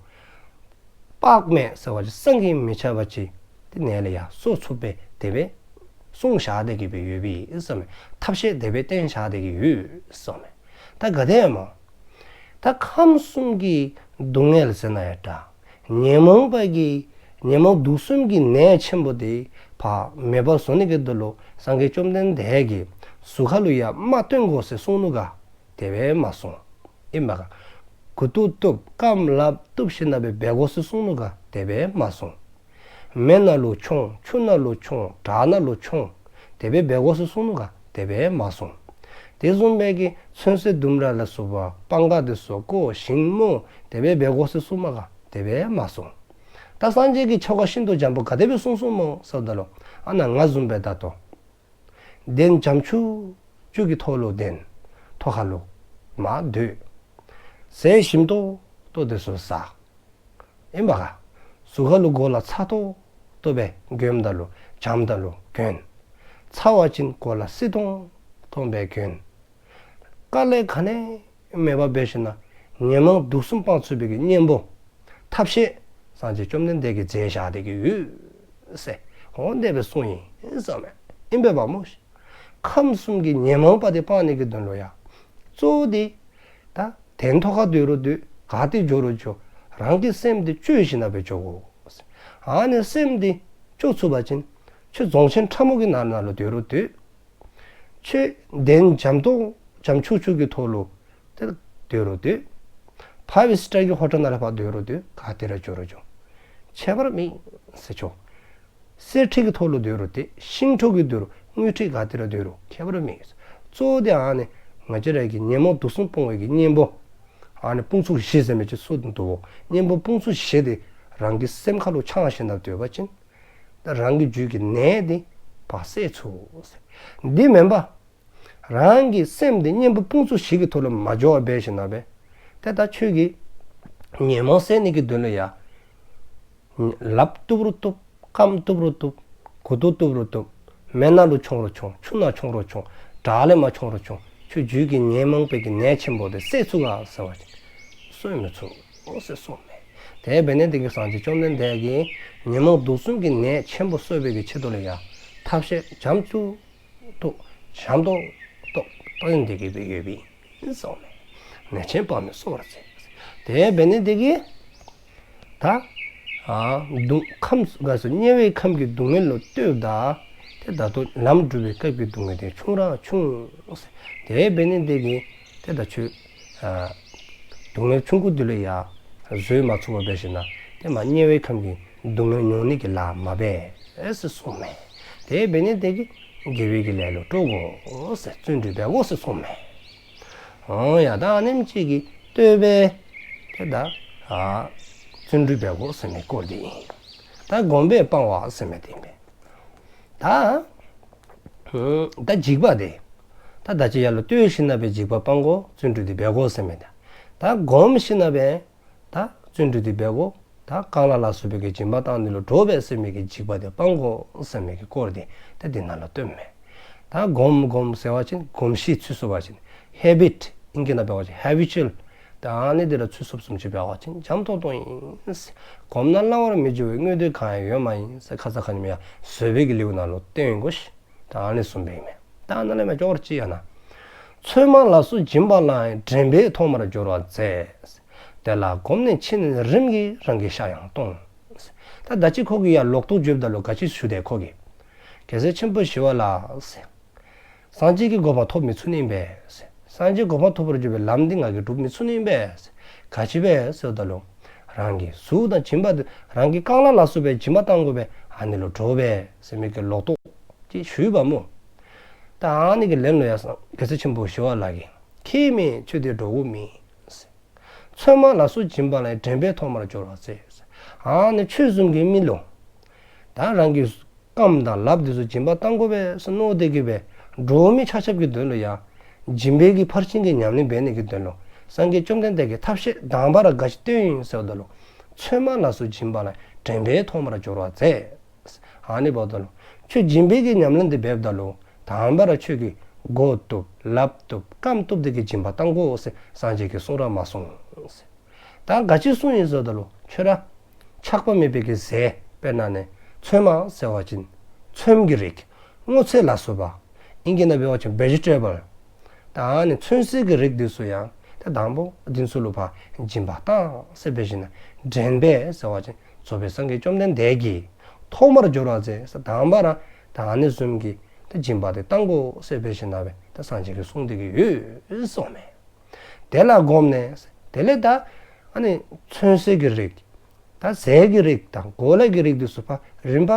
དཔག་མེད་ཟེར་བ་ཅིན་བསམ་གྱིས་མི་ཁྱབ་པ་ཅིག་དེ་ནད་ལས་ཡང་གསོ་ཚུགསཔ་སྦེ་དེ་སྦེ་གསུངས་བཞག་སྟེ་གི་སྦེ་ཡོདཔ་ཨིན་གསུངསམ་མས། ཐབས་ཤེས་དེ་སྦེ་བསྟན་བཞག་སྟེ་གི་ཡོད་གསུངསམ་མས། ད་ག་དེ་སྨོ། ད་ཁམས་གསུམ་གྱི་སྡུག་བསྔལ་ཟེར་ན་ཡང་འདྲ། ཉོན་མོངས་པ་གི་ཉོན་མོངས་དུག་གསུམ་གྱི་ནད་ཆེན་པོ་དེ་ཕར་མེདཔ་བཟོ་ནི་གི་དོན་ལུ་སངས་རྒྱས་བཅོམ་ལྡན་འདས་ཀྱིས་གཟུགས་ཁ་ལུ་ཡང་རྨ་བཏོན་དགོ་ཟེར་གསུངས་ནུག་ག། དེ་སྦེ་མ་གསུངས། ཨིན་པ་ག། མགུ་ཏོ་བཏུབ། རྐངམ་ལགཔ་བཏུབ་ཞིནམ་ལས་འབད་དགོ་ཟེར་གསུངས་ནུག་ག། དེ་སྦེ་མ་གསུངས། མེ་ནང་ལུ་མཆོང་། ཆུ་ནང་ལུ་མཆོང་། བྲག་ནང་ལུ་མཆོང་། དེ་སྦེ་འབད་དགོ་ཟེར་གསུངས་ནུག་ག། དེ་སྦེ་མ་གསུངས། དེ་བཟུམ་སྦེ་གི་ཚོད་བསྲེ་ལྡུམ་ར་ལ་སོགས་པ་སྤང་ཁ་དེ་ཚུ་བརྐོ་ཞིང་རྨོ། དེ་སྦེ་འབད་དགོ་ཟེར་གསུངས་མས་ག། དེ་སྦེ་མ་གསུངས། ད་སངས་རྒྱས་ཀྱིས་ཆོ་ག་ཤིན་ཏུ་འཇམ་པོ་ག་དེ་སྦེ་གསུངས་གསུངསམ་སྨོ་ཟེརཝ་ད་ལུ་ཨ་ནཱ་ང་བཟུམ་སྦེ་ད་ལྟོ་གདན་འཇམ་ཅུག་ཅུ་གི་ཐོག་ལུ་གདན་ཐོག་ཁ་ལུ་མར་སྡོད། ཟས་ཞིམ་ཏོང་ཏོ་དེ་ཚུ་བཟའ། ཨིན་པ་ག། གཟུགས་ཁ་ལུ་གོ་ལ་ཚ་ཏོག་ཏོ་སྦེ་གྱོནམ་ད་ལུ་འཇམ་ད་ལུ་གྱོན། ཚ་བ་ཅིན་གོ་ལ་བསིལ་ཏོང་ཏོ་སྦེ་གྱོན། དཀའ་ལས་ག་ནི་མེདཔ་འབད་ཞིནམ་ལས་ཉོན་མོངས་དུག་གསུམ་སྤང་ཚུགས་པའི་གི་གཉེན་པོ་ཐབས་ཤེས་སངས་རྒྱས་བཅོམ་ལྡན་འདས་ཀྱིས་མཛད་བཞག་སྟེ་གི་ཡོད་ཟེར། འོ་དེ་སྦེ་གསུངས་ཡི་ཟེརཝ་མས། ཨིན་པས་པ་སྨོ། ཁམས་གསུམ་གྱི་ཉོན་མོངས་པ་དེ་སྤང་ནི་གི་དོན་ལུ་ཡང་གཙོ་བོ་དེ་ད་གདན་ཐོག་ཁར་སྡོད་རུང་སྡོད། ག་ཏེ་འགྱོ་རུང་འགྱོ། རང་གི་སེམས་དེ་བཅོས་ཞིནམ་ལས་འགྱོ་དགོ། ཨ་ནི་སེམས་དེ་བཅོས་ཚུགས་པ་ཅིན་ཁྱོད་རྫོང་ཆེན་ཁྲ་མོ་གི་ནང་ན་ལུ་སྡོད་རུང་སྡོད། ཁྱོད་གདན་འཇམ་ཏོང་འཇམ་ཅུག་ཅུ་གི་ཐོག་ལུ་ཏེ་སྡོད་རུང་སྡོད། ཕའིབ་སི་ཊར་གྱི་ཧོ་ཊེལ་ནང་ལུ་ཕར་སྡོད་རུང་སྡོད། ག་ཏེ་ར་འགྱོ་རུང་འགྱོ། ཁྱད་པར་མེད་ཟེར་ཆོག། གསེར་ཁྲི་གི་ཐོག་ལུ་སྡོད་རུང་ཏེ་ཤིང་ཐོག་གི་སྡོད་རུང་དངུལ་ཁྲི་ག་ཏེ་ར་སྡོད་རུང་ཁྱད་པར་མེད། གཙོ་བོ་དེ་ཨ་ནི་ང་བཅས་ར་གི་ཉོན་མོངས་དུག་གསུམ་སྤོང་བའི་གི་གཉེན་པོ། ཨ་ནི་དཔུང་ཚོགས་བཞི་ཟེར་མི་ཅིག་གསུངས་འདུག་གོ། གཉེན་པོ་དཔུང་ཚོགས་བཞི་དེ་རང་གི་སེམས་ཁ་ལུ་འཆང་ཞིནམ་ལས་སྡོད་པ་ཅིན། ད་རང་གི་རྒྱུད་ཀྱི་ནད་དེ་ཕར་སེལ་ཚུགས། དེ་མེན་པར་རང་གི་སེམས་དེ་གཉེན་པོ་དཔུང་ཚོགས་བཞི་གི་ཐོག་ལུ་མ་འགྱོ་བར་འབད་ཞིནམ་ལས། ཏེ་ད་ཁྱོད་ཀྱི་ཉོན་མོངས་སེལ་ནི་གི་དོན་ལུ་ཡ། ལགཔ་བཏོག་རུང་བཏོག། རྐངམ་བཏོག་རུང་བཏོག། མགུ་ཏོ་བཏོག་རུང་བཏོག། མེ་ནང་ལུ་མཆོངས་རུང་མཆོངས། ཆུ་ནང་མཆོངས་རུང་མཆོངས། བྲག་ལས་མར་མཆོངས་རུང་མཆོངས། ཁྱོད་རྒྱུད་ཀྱི་ཉོན་མོངས་པའི་གི་ནད་ཆེན་པོ་དེ་སེལ་ཚུགས་ག་ཟེར་བ་ཅིན་སེལ་མི་ཚུགས་ཟེར་གསུངསམ་མས། དེ་འབདཝ་ལས་བརྟེན་སངས་རྒྱས་བཅོམ་ལྡན་འདས་ཀྱིས་ཉོན་མོངས་དུག་གསུམ་གྱི་ནད་ཆེན་པོ་སེལ་བའི་གི་ཆེད་དུ་ལུ་ཡ་ཐབས་ཤེས་འཇམ་ཏོང་ཏོ་འཇམ་ཏོང་ཏོ་སྟོན་ཏེ་གི་སྦེ་ཡོདཔ་ཨིན་གསུངསམ་མས། ནད་ཆེན་དཔག་མེད་གསོ་བར་མཛད། དེ་འབདཝ་ལས་བརྟེན་ད་ཨ་སྡུག་ཁམས་ག་ཟེར་དམྱལ་བའི་ཁམས་ཀྱི་སྡུག་བསྔལ་ལུ་ལྟོས་ད། ཏེ་ད་ལྟོ་ལམ་སྒྲུབ་པའི་སྐབས་ཀྱི་སྡུག་བསྔལ་དེ་ཆུང་ར་ཆུང་། དེ་འབདཝ་ལས་བརྟེན་ཏེ་ད་ཁྱོད་ཨ་སྡུག་བསྔལ་ཆུང་ཀུ་དེ་ལུ་ཡ་བཟོད་མ་ཚུགས་པར་འབད་ཞིནམ་ལས་ཏེ་མར་དམྱལ་བའི་ཁམས་ཀྱི་སྡུག་བསྔལ་མྱོང་ནི་གི་ལཱ་མ་འབད་ཟེར་གསུངསམ་མས། དེ་འབདཝ་ལས་བརྟེན་དགེ་བའི་གི་ལཱ་ལུ་སྤྲོ་དགོ་ཟེར་བརྩོན་འགྲུས་འབད་དགོ་ཟེར་གསུངསམ་མས། འོ་ཡ་ད་ཨ་ནེམ་ཅིག་གི་ལྟོས་པས། ཏེ་ད་ཨ་བརྩོན་འགྲུས་འབད་དགོ་ཟེར་མི་སྐོར་དེ་ཨིན། ད་བསྒོམས་པས་སྤང་བ་ཟེར་མི་དེ་ཨིན་པས། ད་ཨ་ད་འཇིགས་པ་དེ་ད་ད་ཅི་ཡར་ལུ་ལྟོས་ཞིནམ་ལས་འཇིགས་པ་སྤང་དགོ། བརྩོན་འགྲུས་དེ་འབད་དགོ་ཟེར་མི་དེ། ད་བསྒོམས་ཞིནམ་ལས་ད་བརྩོན་འགྲུས་དེ་འབད་དགོ། ད་རྐང་ལག་ལ་སོགས་པའི་གི་སྦྱིན་པ་བཏང་ནི་ལུ་འདྲོག་པས་ཟེར་མི་གི་འཇིགས་པ་དེ་སྤང་དགོ་ཟེར་མི་གི་སྐོར་དེ་ད་འདི་ནང་ལུ་སྟོནམ་མས། ད་བསྒོམ་བསྒོམ་ཟེར་བ་ཅིན་གོམས་གཤིས་ཚུད་སོང་བ་ཅིན་ཧེ་བིཊ་ཨིང་སྐད་ནང་འབད་བ་ཅིན་ཧེ་བི་ཅུ་ཨལ། ད་ཨ་ནི་དེ་ར་ཚུད་སོངམ་ཅིག་འབད་བ་ཅིན་འཇམ་ཏོང་ཏོ་ཨིན། བསྒོམ་ན་བླང་བར་མི་འགྱུར་བའི། དངོས་དོན་གང་ཡང་ཡོད་མ་ཡིན་ཟེར་ཁ་ཙ་ཁ་ཉིནམ་ཡ་བཟོད་པའི་གི་ལེའུ་ནང་ལུ་སྟོན་ཡི་གོ་ཤིག། ད་ཨ་ནི་གསུངས་པའི་མས། ད་ཨ་ནཱ་ལས་མར་ཅོག་ར་ཅིག་ཡང་ན། ཚོད་མ་ལ་སོགས་སྦྱིན་པ་ལའང་། དྲན་པས་ཐོག་མར་སྦྱོར་བ་མཛད། དེ་ལ་གོམས་ནས་ཕྱིན་ནས་རིམ་གྱིས་རང་གི་ཤ་ཡང་གཏོང་། ད་ད་ཅི་ཁོ་གིས་ཡར་ལོག་རྟོག་བརྗོདཔ་ད་ལུ་ག་ཅི་ཞུ་དེས་ཁོ་གིས། རྒྱལ་སྲས་ཆེན་པོ་ཞི་བ་ལྷ། སངས་རྒྱས་ཀྱི་གོ་འཕང་ཐོབ་མི་ཚུགས་ནི་ཨིན་པས། སངས་རྒྱས་གོ་འཕང་ཐོབ་པར་འགྱུར་བའི་ལམ་འདི་ང་གིས་སྒྲུབ་མི་ཚུགས་ནི་ཨིན་པས། ག་ཅི་སྦེ་ཟེརཝ་ད་ལུ། རང་གི་གཟུགས་དང་སྦྱིན་པ་དེ་རང་གི་རྐང་ལག་ལ་སོགས་པའི་སྦྱིན་པ་བཏང་དགོ་པས། ཨ་ནི་ལུ་འདྲོག་པས་ཟེར་མི་གི་ལོག་རྟོག་ཅིག་ཞུཝ་མས། ད་ཨ་ནི་གི་ལན་ལུ་ཡང་རྒྱལ་སྲས་ཆེན་པོ་ཞི་བ་ལྷ་གིས། ཁྱད་མེད་ཁྱོད་དེ་འདྲོག་གོ་མི། ཚོད་མ་ལ་སོགས་སྦྱིན་པ་ལའང་། དྲན་པས་ཐོག་མར་སྦྱོར་བ་མཛད། ཨ་ནི་ཁྱོད་བཟུམ་གྱི་མི་ལུ། ད་རང་གི་རྐངམ་དང་ལགཔ་དེ་ཚུ་སྦྱིན་པ་བཏང་དགོ་པས་ཟེར་མནོ་སྟེ་གི་སྦེ་འདྲོག་མི་ཆ་ཁྱབ་ཀྱི་དོན་ལུ་ཡང་། སྦྱིན་པའི་གི་ཕར་ཕྱིན་གྱི་ཉམས་ལེན་འབད་ནི་གི་དོན་ལུ། སངས་རྒྱས་བཅོམ་ལྡན་འདས་ཀྱིས་ཐབས་ཤེས་དང་པ་ར་ག་ཅི་སྟོན་ཡི་ཟེརཝ་ད་ལུ། ཚོད་མ་ལ་སོགས་སྦྱིན་པ་ལའང་། དྲན་པས་ཐོག་མར་སྦྱོར་བ་མཛད། ཨ་ནི་འབདཝ་ད་ལུ། ཁྱོད་སྦྱིན་པའི་གི་ཉམས་ལེན་དེ་འབདཝ་ད་ལུ། དང་པ་ར་ཁྱོད་ཀྱི་མགུ་ཏོ་ལགཔ་ཏོ་རྐངམ་ཏོ་དེ་གིས་སྦྱིན་པ་བཏང་དགོ་ཟེར་སངས་རྒྱས་ཀྱིས་གསུང་ར་མ་གསུངས་ཟེར། ད་ག་ཅི་གསུངས་ཡི་ཟེརཝ་ད་ལུ། ཁྱོད་ར་ཆགས་པ་མེད་པའི་གི་ཟས། དཔེར་ན་ནི་ཚོད་མ་ཟེར་བ་ཅིན་ཚོདམ་གྱི་རིགས། སྔོ་ཚལ་ལ་སོགས་པ། ཨིང་སྐད་ནང་འབད་བ་ཅིན་བེ་ཇི་ཊེ་བཱལ། ད་ཨ་ནི་ཚོད་བསྲེ་གི་རིགས་དེ་ཚུ་ཡང་། ད་དང་པ་འདི་ཚུ་ལུ་ཕར་སྦྱིན་པ་བཏང་ཟེར་འབད་ཞིནམ་ལས། དྲན་པས་ཟེར་བ་ཅིན་རྫོགས་པའི་སངས་རྒྱས་བཅོམ་ལྡན་འདས་ཀྱིས། ཐོག་མར་སྦྱོར་བ་མཛད་ཟེར། དང་པ་ར་ད་ཨ་ནི་བཟུམ་གྱི་ད་སྦྱིན་པ་དེ་བཏང་དགོ་ཟེར་འབད་ཞིནམ་ལས་ད་སངས་རྒྱས་ཀྱིས་གསུངས་ཏེ་གི་ཡོད་གསུངསམ་མས། དེ་ལ་གོམས་ནས། དེ་ལས་ད་ཨ་ནི་ཚོད་བསྲེ་གི་རིགས། ད་ཟས་ཀྱི་རིགས་དང་གོ་ལ་གི་རིགས་དེ་ཚུ་ཕར་རིམ་པ་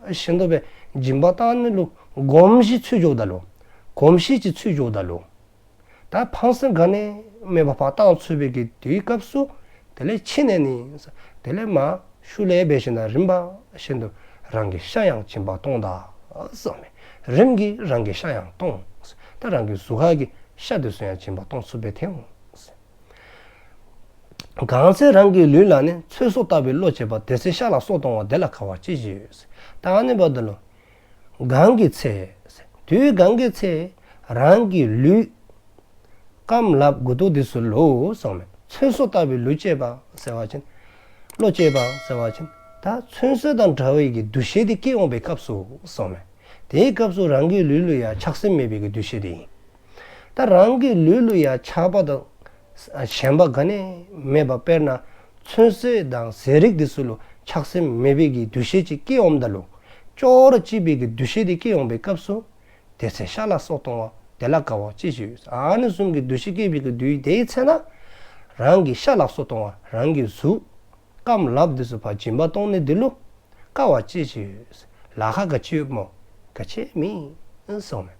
བཞིན་དུ་སྦེ་སྦྱིན་པ་བཏང་ནི་ལུ་གོམས་གཤིས་ཚུད་འགྱོཝ་ད་ལུ། གོམས་གཤིས་ཅིག་ཚུད་འགྱོཝ་ད་ལུ། ད་ཕངས་སེམས་ག་ནི་མེད་པར་ཕར་བཏང་ཚུགས་པའི་གི་དུས་སྐབས་སུ། དེ་ལས་ཕྱིན་ནས་ནི། དེ་ལས་མར་ཤུལ་ལས་འབད་ཞིནམ་ལས་རིམ་པ་བཞིན་དུ་རང་གི་ཤ་ཡང་སྦྱིན་པར་གཏོང་ད་གསུངསམ་མས། རིམ་གྱིས་རང་གི་ཤ་ཡང་གཏོང་། ད་རང་གི་གཟུགས་ཁ་གི་ཤ་དེ་ཚུ་ཡང་སྦྱིན་པར་གཏོང་ཚུགསཔ་སྦེ་ཐལ་འོང་། གང་ཚེ་རང་གི་ལུས་ལ་ནི། ཚོད་སོགས་ལྟ་བུའི་བློ་སྐྱེས་པ། དེ་ཚེ་ཤ་ལ་སོགས་གཏོང་བ། དེ་ལ་དགའ་བ་ཅི་ཞིག་ཡོད། ད་ཨ་ནི་འབདཝ་ད་ལུ། གང་གི་ཚེ། དུས་གང་གི་ཚེ། རང་གི་ལུས། རྐངམ་ལགཔ་མགུ་ཏོ་དེ་ཚུ་ལུ་གསུངསམ་མས། ཚོད་སོགས་ལྟ་བུའི་བློ་སྐྱེས་པ་ཟེར་བ་ཅིན། བློ་སྐྱེས་པ་ཟེར་བ་ཅིན། ད་ཚོད་སོགས་དང་འདྲ་བའི་གི་འདུ་ཤེས་དེ་སྐྱེ་འོང་པའི་སྐབས་སུ་གསུངསམ་མས། དེའི་སྐབས་སུ་རང་གི་ལུས་ལུ་ཡང་ཆགས་སེམས་མེད་པའི་གི་འདུ་ཤེས་དེ་ཨིན། ད་རང་གི་ལུས་ལུ་ཡང་ཆགས་པ་དང་ཞེན་པ་ག་ནི་མེད་པར། དཔེར་ན་ཚོད་བསྲེ་དང་ཟས་རིགས་དེ་ཚུ་ལུ་ཆགས་སེམས་མེད་པའི་གི་འདུ་ཤེས་ཅིག་སྐྱེ་འོངམ་ད་ལུ། ཅོག་ར་གཅིག་པའི་གི་འདུ་ཤེས་དེ་སྐྱེ་འོང་པའི་སྐབས་སུ། དེ་ཚེ་ཤ་ལ་སོགས་གཏོང་བ། དེ་ལ་དགའ་བ་ཅི་ཞིག་ཡོད། ཨ་ནི་བཟུམ་གྱི་འདུ་ཤེས་སྐྱེས་པའི་གི་དུས་དེའི་ཚེ་ན། རང་གི་ཤ་ལ་སོགས་གཏོང་བ། རང་གི་གཟུགས། རྐངམ་ལགཔ་འདི་ཚུ་ཕར་སྦྱིན་པ་གཏང་ནི་འདི་ལུ་དཀའ་བ་ཅི་ཞིག་ཡོད། ལཱ་ཁག་ག་ཅི་ཡོདཔ་སྨོ། ག་ཅི་མེད་གསུངསམ་མས།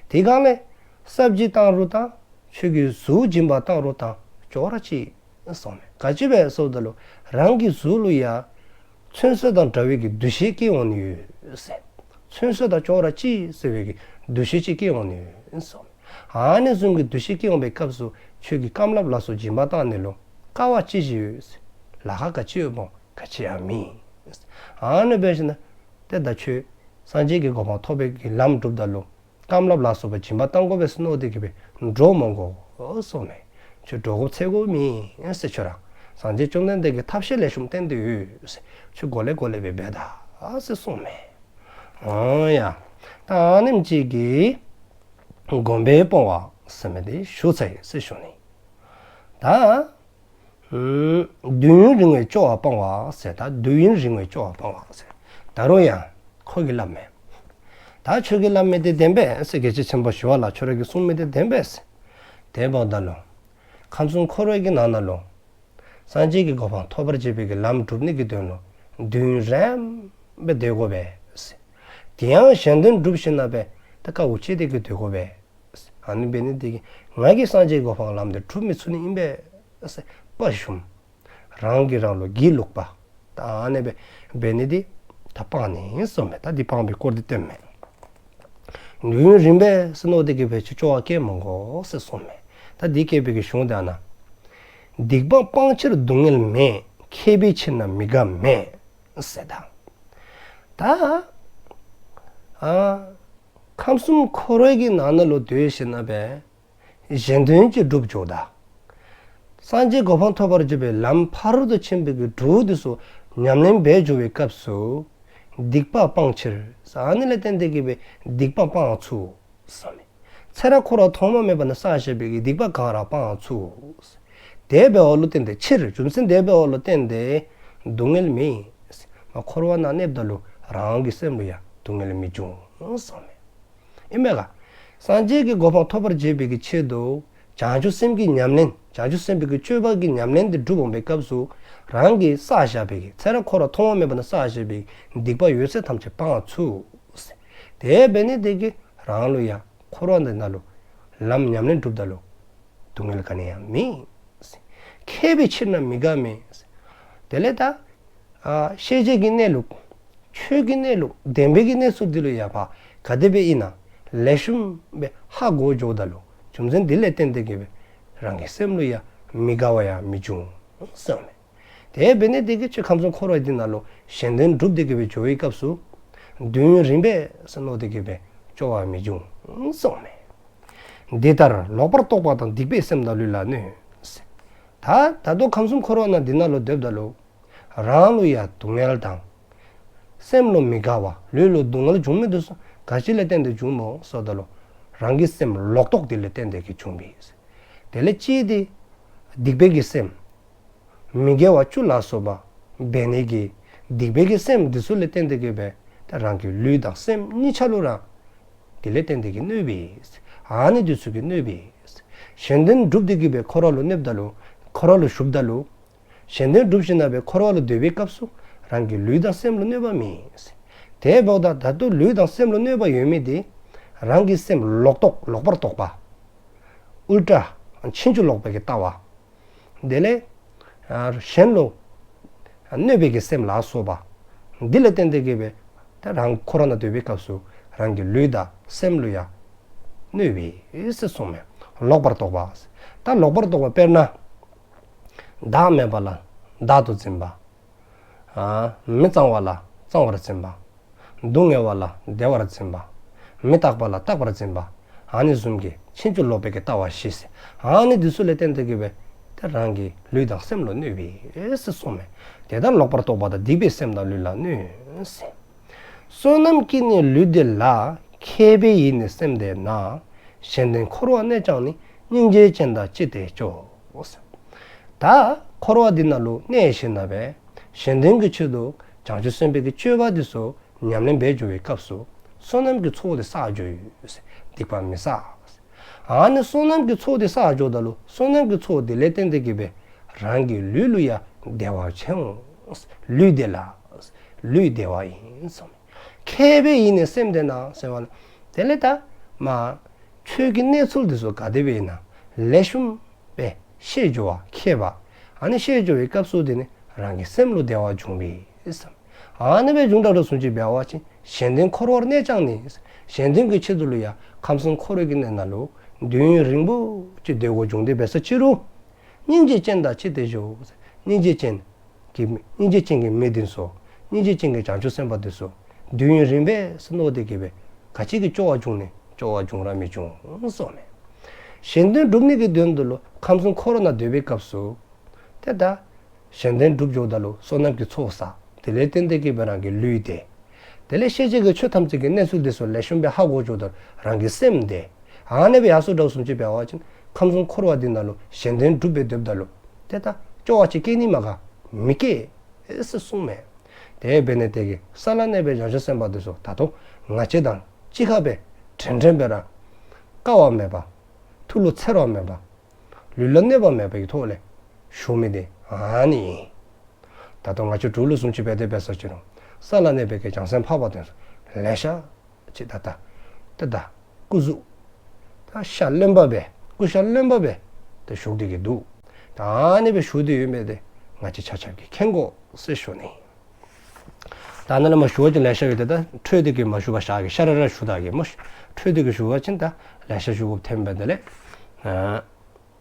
དེ་སྒང་ལས་སབ་ཇི་བཏང་རུང་བཏང་། ཁྱོད་ཀྱི་གཟུགས་སྦྱིན་པ་བཏང་རུང་བཏང་། ཅོག་ར་གཅིག་གསུངསམ་མས། ག་ཅི་སྦེ་ཟེརཝ་ད་ལུ་རང་གི་གཟུགས་ལུ་ཡང་ཚོད་བསྲེ་དང་འདྲ་བའི་གི་འདུ་ཤེས་སྐྱེ་འོང་ནི་ཡོད་ཟེར། ཚོད་བསྲེ་དང་ཅོག་ར་གཅིག་ཟེར་བའི་གི་འདུ་ཤེས་ཅིག་སྐྱེ་འོང་ནི་ཡོད་གསུངསམ་མས། ཨ་ནི་བཟུམ་གྱི་འདུ་ཤེས་སྐྱེ་འོང་པའི་སྐབས་སུ་ཁྱོད་ཀྱི་རྐངམ་ལགཔ་ལ་སོགས་སྦྱིན་པ་བཏང་ནི་ལུ་དཀའ་བ་ཅི་ཞིག་ཡོད་ཟེར། ལཱ་ཁག་ག་ཅི་ཡོདཔ་སྨོ། ག་ཅི་ཡང་མེད། ཨ་ནི་འབད་ཞིནམ་ལས་ཏེ་ད་ཁྱོད་སངས་རྒྱས་ཀྱི་གོ་འཕང་ཐོབ་པའི་གི་ལམ་སྒྲུབ་ད་ལུ་རྐངམ་ལགཔ་ལ་སོགས་པ་སྦྱིན་པ་བཏང་དགོ་པས་ཟེར་མནོ་སྟེ་གི་སྦེ་འདྲོག་མི་དགོ་གསུངསམ་མས། ཁྱོད་འདྲོག་དགོཔ་འཚེར་དགོཔ་མེད་ཟེར། ཁྱོད་ར་སངས་རྒྱས་བཅོམ་ལྡན་འདས་ཀྱིས་ཐབས་ཤེས་ལེགས་ཤོམ་བསྟན་ཏེ་ཡོད་ཟེར། ཁྱོད་གོ་ལེ་གོ་ལེ་སྦེ་འབད་ད་ཟེར་གསུངསམ་མས། ཨོ་ཡ། ད་ཨ་ནེམ་ཅིག་གིས་སྒོམ་པའི་སྤོང་བ་ཟེར་མི་འདི་ཞུ་ཚར་ཡི་ཟེར་ཞུ་ནི། ད་ཨ་དུས་ཡུན་རིང་བའི་སྐྱོ་བ་སྤང་བ་ཟེར། ད་དུས་ཡུན་རིང་བའི་སྐྱོ་བ་སྤང་བ་ཟེར། ད་རུང་ཡང་ཁོ་གིས་སླབ་མས། ད་ཁྱོད་ཀྱིས་སླབ་མི་འདི་བདེན་པས་ཟེར། རྒྱལ་སྲས་ཆེན་པོ་ཞི་བ་ལྷ་ཁྱོད་ར་གིས་གསུངས་མི་འདི་བདེན་པས་ཟེར། དེ་འབདཝ་ད་ལུ་ཁམས་གསུམ་འཁོར་བའི་གི་ནང་ན་ལུ་སངས་རྒྱས་ཀྱི་གོ་འཕང་ཐོབ་པར་བྱེད་པའི་གི་ལམ་སྒྲུབ་ནི་གི་དོན་ལུ་དུས་ཡུན་རིངམོ་སྦེ་སྡོད་དགོ་པས་ཟེར། དེ་ཡང་གཞན་དོན་སྒྲུབ་ཞིནམ་ལས་ད་དཀའཝ་སྤྱད་དེ་གི་སྡོད་དགོ་པས། ཨ་ནི་འབད་ནི་འདི་གིས་ང་གིས་སངས་རྒྱས་གོ་འཕང་ལམ་འདི་སྒྲུབ་མི་ཚུགས་ནི་ཨིན་པས་ཟེར་དཔའ་ཞུམ། རང་གིས་རང་ལུ་སྒྱིད་ལུག་པ། ད་ཨ་ནི་སྦེ་འབད་ནི་འདི་ད་སྤང་ནི་གསུངསམ་མས། ད་འདི་སྤང་བའི་སྐོར་འདི་སྟོནམ་མས། དུས་ཡུན་རིངམོ་སྦེ་ཟེར་མནོ་སྟེ་གི་སྦེ་ཁྱོད་སྐྱོ་བ་སྐྱེ་མི་དགོ་ཟེར་གསུངསམ་མས། ད་འདི་སྐྱེས་པའི་གི་གཞུང་འདི་ཨ་ན། སྡིག་པ་སྤང་ཕྱིར་སྡུག་བསྔལ་མེད། མཁས་པའི་ཕྱིར་ན་མི་དགའ་མེད། ཟེར་ད། ད་ཨ་ཁམས་གསུམ་འཁོར་བའི་གི་ནང་ན་ལུ་སྡོད་ཞིནམ་ལས་གཞན་དོན་ཅིག་སྒྲུབ་འགྱོཝ་ད་སངས་རྒྱས་གོ་འཕང་ཐོབ་པར་བྱེད་པའི་ལམ་ཕ་རོལ་ཏུ་ཕྱིན་པའི་གི་དྲུག་འདི་ཚུ་ཉམས་ལེན་འབད་འགྱོ་བའི་སྐབས་སུ་སྡིག་པ་སྤང་ཕྱིར་ཟེར་ཨ་ནི་ལས་བརྟེན་ཏེ་གི་སྦེ་སྡིག་པ་སྤང་ཚུགས་ཟེར་མས། ཚེ་རབས་འཁོར་བ་ཐོག་མ་མེད་པ་ནས་བསགས་བཞག་པའི་གི་སྡིག་པ་ག་ར་སྤང་ཚུགས། དེ་འབདཝ་ལུ་བརྟེན་ཏེ་ཕྱིར་རྒྱུ་མཚན་དེ་འབདཝ་ལུ་བརྟེན་ཏེ་སྡུག་བསྔལ་མེད། མ་འཁོར་བ་ནང་གནསཔ་ད་ལུ་རང་གི་སེམས་ལུ་ཡང་སྡུག་བསྔལ་མི་འབྱུང་གསུངསམ་མས། ཨིན་མས་ག། སངས་རྒྱས་ཀྱི་གོ་འཕང་ཐོབ་པར་བྱེད་པའི་གི་ཆེད་དུ་བྱང་ཆུབ་སེམས་ཀྱི་ཉམས་ལེན་བྱང་ཆུབ་སེམས་དཔའི་གི་སྤྱོད་པ་གི་ཉམས་ལེན་འདི་སྒྲུབ་འོང་པའི་སྐབས་སུ་རང་གིས་བསགས་བཞག་པའི་གི་ཚེ་རབས་འཁོར་བ་ཐོག་མ་མེད་པ་ནས་བསགས་བཞག་པའི་གི་སྡིག་པ་ཡོད་ཚད་ཐམས་ཅད་སྤང་ཚུགས། དེ་འབད་ནི་དེ་གིས་རང་ལུ་ཡང་འཁོར་བ་འདི་ནང་ལུ་ལམ་ཉམས་ལེན་སྒྲུབ་ད་ལུ་སྡུག་བསྔལ་ག་ནི་ཡང་མེད། མཁས་པའི་ཕྱིར་ན་མི་དགའ་མེད། དེ་ལས་ད་ཨ་ཤེས་བྱའི་གི་གནས་ལུགས་ཆོས་ཀྱི་གནས་ལུགས་བདེན་པའི་གི་གནས་ཚུལ་འདི་ལུ་ཡང་ཕར་ག་དེ་སྦེ་ཨིན་ན་ལེགས་ཤོམ་སྦེ་ཧ་གོ་འགྱོཝ་ད་ལུ་རྒྱུ་མཚན་འདི་ལས་བརྟེན་ཏེ་གི་སྦེ་རང་གི་སེམས་ལུ་ཡང་མི་དགའ་བ་ཡང་མི་འབྱུང་གསུངསམ་མས། དེ་འབད་ནི་དེ་གིས་ཁྱོད་ཁམས་གསུམ་འཁོར་བ་འདི་ནང་ལུ་གཞན་དོན་སྒྲུབ་སྟེ་གི་སྦེ་འགྱོ་བའི་སྐབས་སུ་དུས་ཡུན་རིངམོ་སྦེ་ཟེར་མནོ་སྟེ་གི་སྦེ་སྐྱོ་བ་མི་འབྱུང་གསུངསམ་མས། འདི་ལྟར་ལོག་པར་རྟོག་པ་དང་། སྡིག་པས་སེམས་དང་ལུས་ལ་གནོད། ད་ད་ལྟོ་ཁམས་གསུམ་འཁོར་བ་ནང་འདི་ནང་ལུ་སྡོདཔ་ད་ལུ་རང་ལུ་ཡང་སྡུག་བསྔལ་དང་སེམས་ལུ་མི་དགའ་བ་ལུས་ལུ་སྡུག་བསྔལ་འབྱུང་མི་འདི་ཚུ་ག་ཅི་ལས་བརྟེན་ཏེ་འབྱུངམ་སྨོ་ཟེརཝ་ད་ལུ་རང་གི་སེམས་ལོག་རྟོག་འདི་ལས་བརྟེན་ཏེ་གི་འབྱུང་པས། དེ་ལས་གཅིག་འདི་སྡིག་པའི་གི་སེམས་མི་དགེ་བ་བཅུ་ལ་སོགས་པ་འབད་ནི་གི་སྡིག་པའི་གི་སེམས་འདི་ཚུ་ལས་བརྟེན་ཏེ་གི་སྦེ་ད་རང་གི་ལུས་དང་སེམས་གཉིས་ཆ་ལུ་ར་འདི་ལས་བརྟེན་ཏེ་གི་གནོད་པས། ཨ་ནི་འདི་ཚུ་གིས་གནོད་པས། གཞན་དོན་སྒྲུབ་སྟེ་གི་སྦེ་འཁོར་བ་ལུ་གནསཔ་ད་ལུ་འཁོར་བ་ལུ་ཞུགསཔ་ད་ལུ་གཞན་དོན་སྒྲུབ་ཞིནམ་ལས་འཁོར་བ་ལུ་སྡོད་པའི་སྐབས་སུ་རང་གི་ལུས་དང་སེམས་ལུ་གནོད་པ་མེད། དེ་འབདཝ་ད་ད་ལྟོ་ལུས་དང་སེམས་ལུ་གནོད་པ་ཡོད་མི་འདི་རང་གི་སེམས་ལོག་རྟོག་ལོག་པར་རྟོག་པ་ཨུལ་ཊ་ཕྱིན་ཅི་ལོག་པའི་གི་ལྟ་བ། དེ་ལས་ཨ་གཞན་ལུ་གནོད་པའི་གི་སེམས་ལ་སོགས་པ་འདི་ལས་བརྟེན་ཏེ་གི་སྦེ་ད་རང་འཁོར་བ་ནང་སྡོད་པའི་སྐབས་སུ་རང་གི་ལུས་དང་སེམས་ལུ་ཡང་གནོད་པས་ཟེར་གསུངསམ་མས། ལོག་པར་རྟོག་པ། ད་ལོག་པར་རྟོག་པ་དཔེར་ན་བདག་མེད་པ་ལ་བདག་ཏུ་འཛིན་པ། ཨ་མི་གཙང་བ་ལ་གཙང་བར་འཛིན་པ། སྡུག་བསྔལ་བ་ལ་བདེ་བར་འཛིན་པ། མི་རྟག་པ་ལ་རྟག་པར་འཛིན་པ། ཨ་ནི་བཟུམ་གྱི་ཕྱིན་ཅི་ལོག་པའི་གི་ལྟ་བ་བཞི་ཟེར། ཨ་ནི་འདི་ཚུ་ལས་བརྟེན་ཏེ་གི་སྦེ་ད་རང་གི་ལུས་དང་སེམས་ལུ་གནོད་པས་ཟེར་གསུངསམ་མས། དེ་ལྟར་ལོག་པར་རྟོག་པ་དང་། སྡིག་པས་སེམས་དང་ལུས་ལ་གནོད་ཟེར། བསོད་ནམས་ཀྱིས་ནི་ལུས་བདེ་ལ། མཁས་པས་ཡིད་ནི་སེམས་བདེ་ན། གཞན་དོན་འཁོར་བ་གནས་ཀྱང་ནི། སྙིང་རྗེ་ཅན་དག་ཅི་སྟེ་སྐྱོ། ད་འཁོར་བ་འདི་ནང་ལུ་གནས་ཞིནམ་ལས་གཞན་དོན་གྱི་ཆེད་དུ་བྱང་ཆུབ་སེམས་དཔའི་གི་སྤྱོད་པ་འདི་ཚུ་ཉམས་ལེན་འབད་འགྱོ་བའི་སྐབས་སུ་བསོད་ནམས་ཀྱི་ཚོགས་འདི་བསགས་འགྱོ་ཡི། སྡིག་པ་མི་བསགས། ཨ་ནི་བསོད་ནམས་ཀྱི་ཚོགས་འདི་བསགས་འགྱོཝ་ད་ལུ་བསོད་ནམས་ཀྱི་ཚོགས་འདི་ལས་བརྟེན་ཏེ་གི་སྦེ་ རང་གི་ལུས་ལུ་ཡང་བདེ་བ་ཅིག་འོང་། ལུས་བདེ་ལ་ལུས་བདེ་བ་ཨིན་གསུངས་མས། མཁས་པས་ཡིད་ནི་སེམས་བདེ་ན་ཟེར་བ་ལ། དེ་ལས་ད་མ་ཆོས་ཀྱི་གནས་ཚུལ་འདི་ཚུ་ག་དེ་སྦེ་ཨིན་ན་ལེགས་ཤོམ་སྦེ་ཤེས་འགྱོ་བ་མཁས་པ། ཨ་ནི་ཤེས་འགྱོ་བའི་སྐབས་སུ་དེ་ནི་རང་གི་སེམས་ལུ་བདེ་བ་འབྱུང་བས་ཟེར། ཨ་ནི་སྦེ་བྱུང་ད་འགྲོ་སོང་ཅིག་འབད་བ་ཅིན་གཞན་དོན་འཁོར་བར་གནས་ཀྱང་ནི། གཞན་དོན་གྱི་ཆེད་དུ་ལུ་ཡང་ཁམས་གསུམ་འཁོར་བའི་གི་གནས་ནང་ལུ་དུས་ཡུན་རིང་པོ་ཅིག་སྡོད་དགོ་བྱུང་སྟེ་འབད་ས་ཅི་རུང་སྙིང་རྗེ་ཅན་དང་ཕྱད་དེ་བཞུགས། སྙིང་རྗེ་ཅན་གྱི་སྙིང་རྗེ་ཅན་གྱི་མི་འདི་ཚུ་སྙིང་རྗེ་ཅན་གྱི་བྱང་ཆུབ་སེམས་དཔའ་འདི་ཚུ་དུས་ཡུན་རིང་པོ་ཟེར་མནོ་སྟེ་གི་སྦེ་ག་ཅི་གི་སྐྱོ་བ་བྱུང་ནི་སྐྱོ་བ་བྱུང་ར་མི་བྱུང་གསུངས་མས། གཞན་དོན་སྒྲུབ་ནི་གི་དོན་དུ་ལུ་ཁམས་གསུམ་འཁོར་བ་ནང་སྡོད་པའི་སྐབས་སུ་ཏེ་ད་གཞན་དོན་སྒྲུབ་འགྱོཝ་ད་ལུ་བསོད་ནམས་ཀྱི་ཚོགས་བསགས། དེ་ལས་བརྟེན་ཏེ་གི་སྦེ་རང་གི་ལུས་བདེ། དེ་ལས་ཤེས་བྱའི་གི་ཆོས་ཐམས་ཅད་ཀྱི་གནས་ཚུལ་འདི་ཚུ་ལེགས་ཤོམ་སྦེ་ཧ་གོ་འགྱོཝ་ད་རང་གི་སེམས་བདེ། ཨ་ནི་སྦེ་ཡར་སོང་འགྲོ་སོང་ཅིག་འབད་བ་ཅིན་ཁམས་གསུམ་འཁོར་བ་འདི་ནང་ལུ་གཞན་དོན་སྒྲུབ་སྦེ་སྡོདཔ་ད་ལུ་ཏེ་ད་སྐྱོ་བ་ཅིག་སྐྱེ་ནི་མས་ག། མི་སྐྱེ་ཟེར་གསུངས་མས། དེ་འབད་ནི་དེ་གིས་ས་ལ་གནས་པའི་བྱང་ཆུབ་སེམས་དཔའ་འདི་ཚུ་ད་ལྟོ་ང་བཅས་དང་གཅིག་ཁར་སྦེ་འདྲན་འདྲ་སྦེ་ར་དཀའ་བ་མེད་པ། ཐུགས་ལུ་འཚེར་བ་མེད་པ། ལུས་ལ་གནོད་པ་མེད་པའི་ཐོག་ལས་བཞུགས་མི་དེ་ཨ་ནི་ཨིན། ད་ལྟོ་ང་བཅས་འབྲུག་ལུ་བཟུམ་ཅིག་འབད་དེ་འབད་ས་ཅི་རུང་ས་ལ་གནས་པའི་གི་བྱང་སེམས་འཕགས་པ་དེ་ཚུ་ལེ་ཤ་ཅིག་ད་ལྟ་ད་ལྟ་སྐུ་གཟུགས་ད་ཤ་རློན་པ་སྦེ་སྐུ་ཤ་རློན་པ་སྦེ་ད་བཞུགས་ཏེ་གི་འདུག། ད་ཨ་ནི་སྦེ་བཞུགས་ཏེ་ཡོད་མི་དེ་ང་བཅས་ཆ་ཁྱབ་ཀྱིས་མཁྱེན་དགོ་ཟེར་ཞུ་ནི། ད་ནཱ་ལས་མར་ཞུ་བ་ཅིན་ལེ་ཤ་ཡོད་དེ་ད་འཕྲོས་ཏེ་གི་མ་ཞུ་བར་བཞག་གེ། ཤ་ར་ར་ཞུ་ད་གེ་སྨོ། འཕྲོས་ཏེ་གི་ཞུ་བ་ཅིན་ད་ལེ་ཤ་ཞུ་དགོཔ་ཐོན་པས། དེ་ལས་ཨ་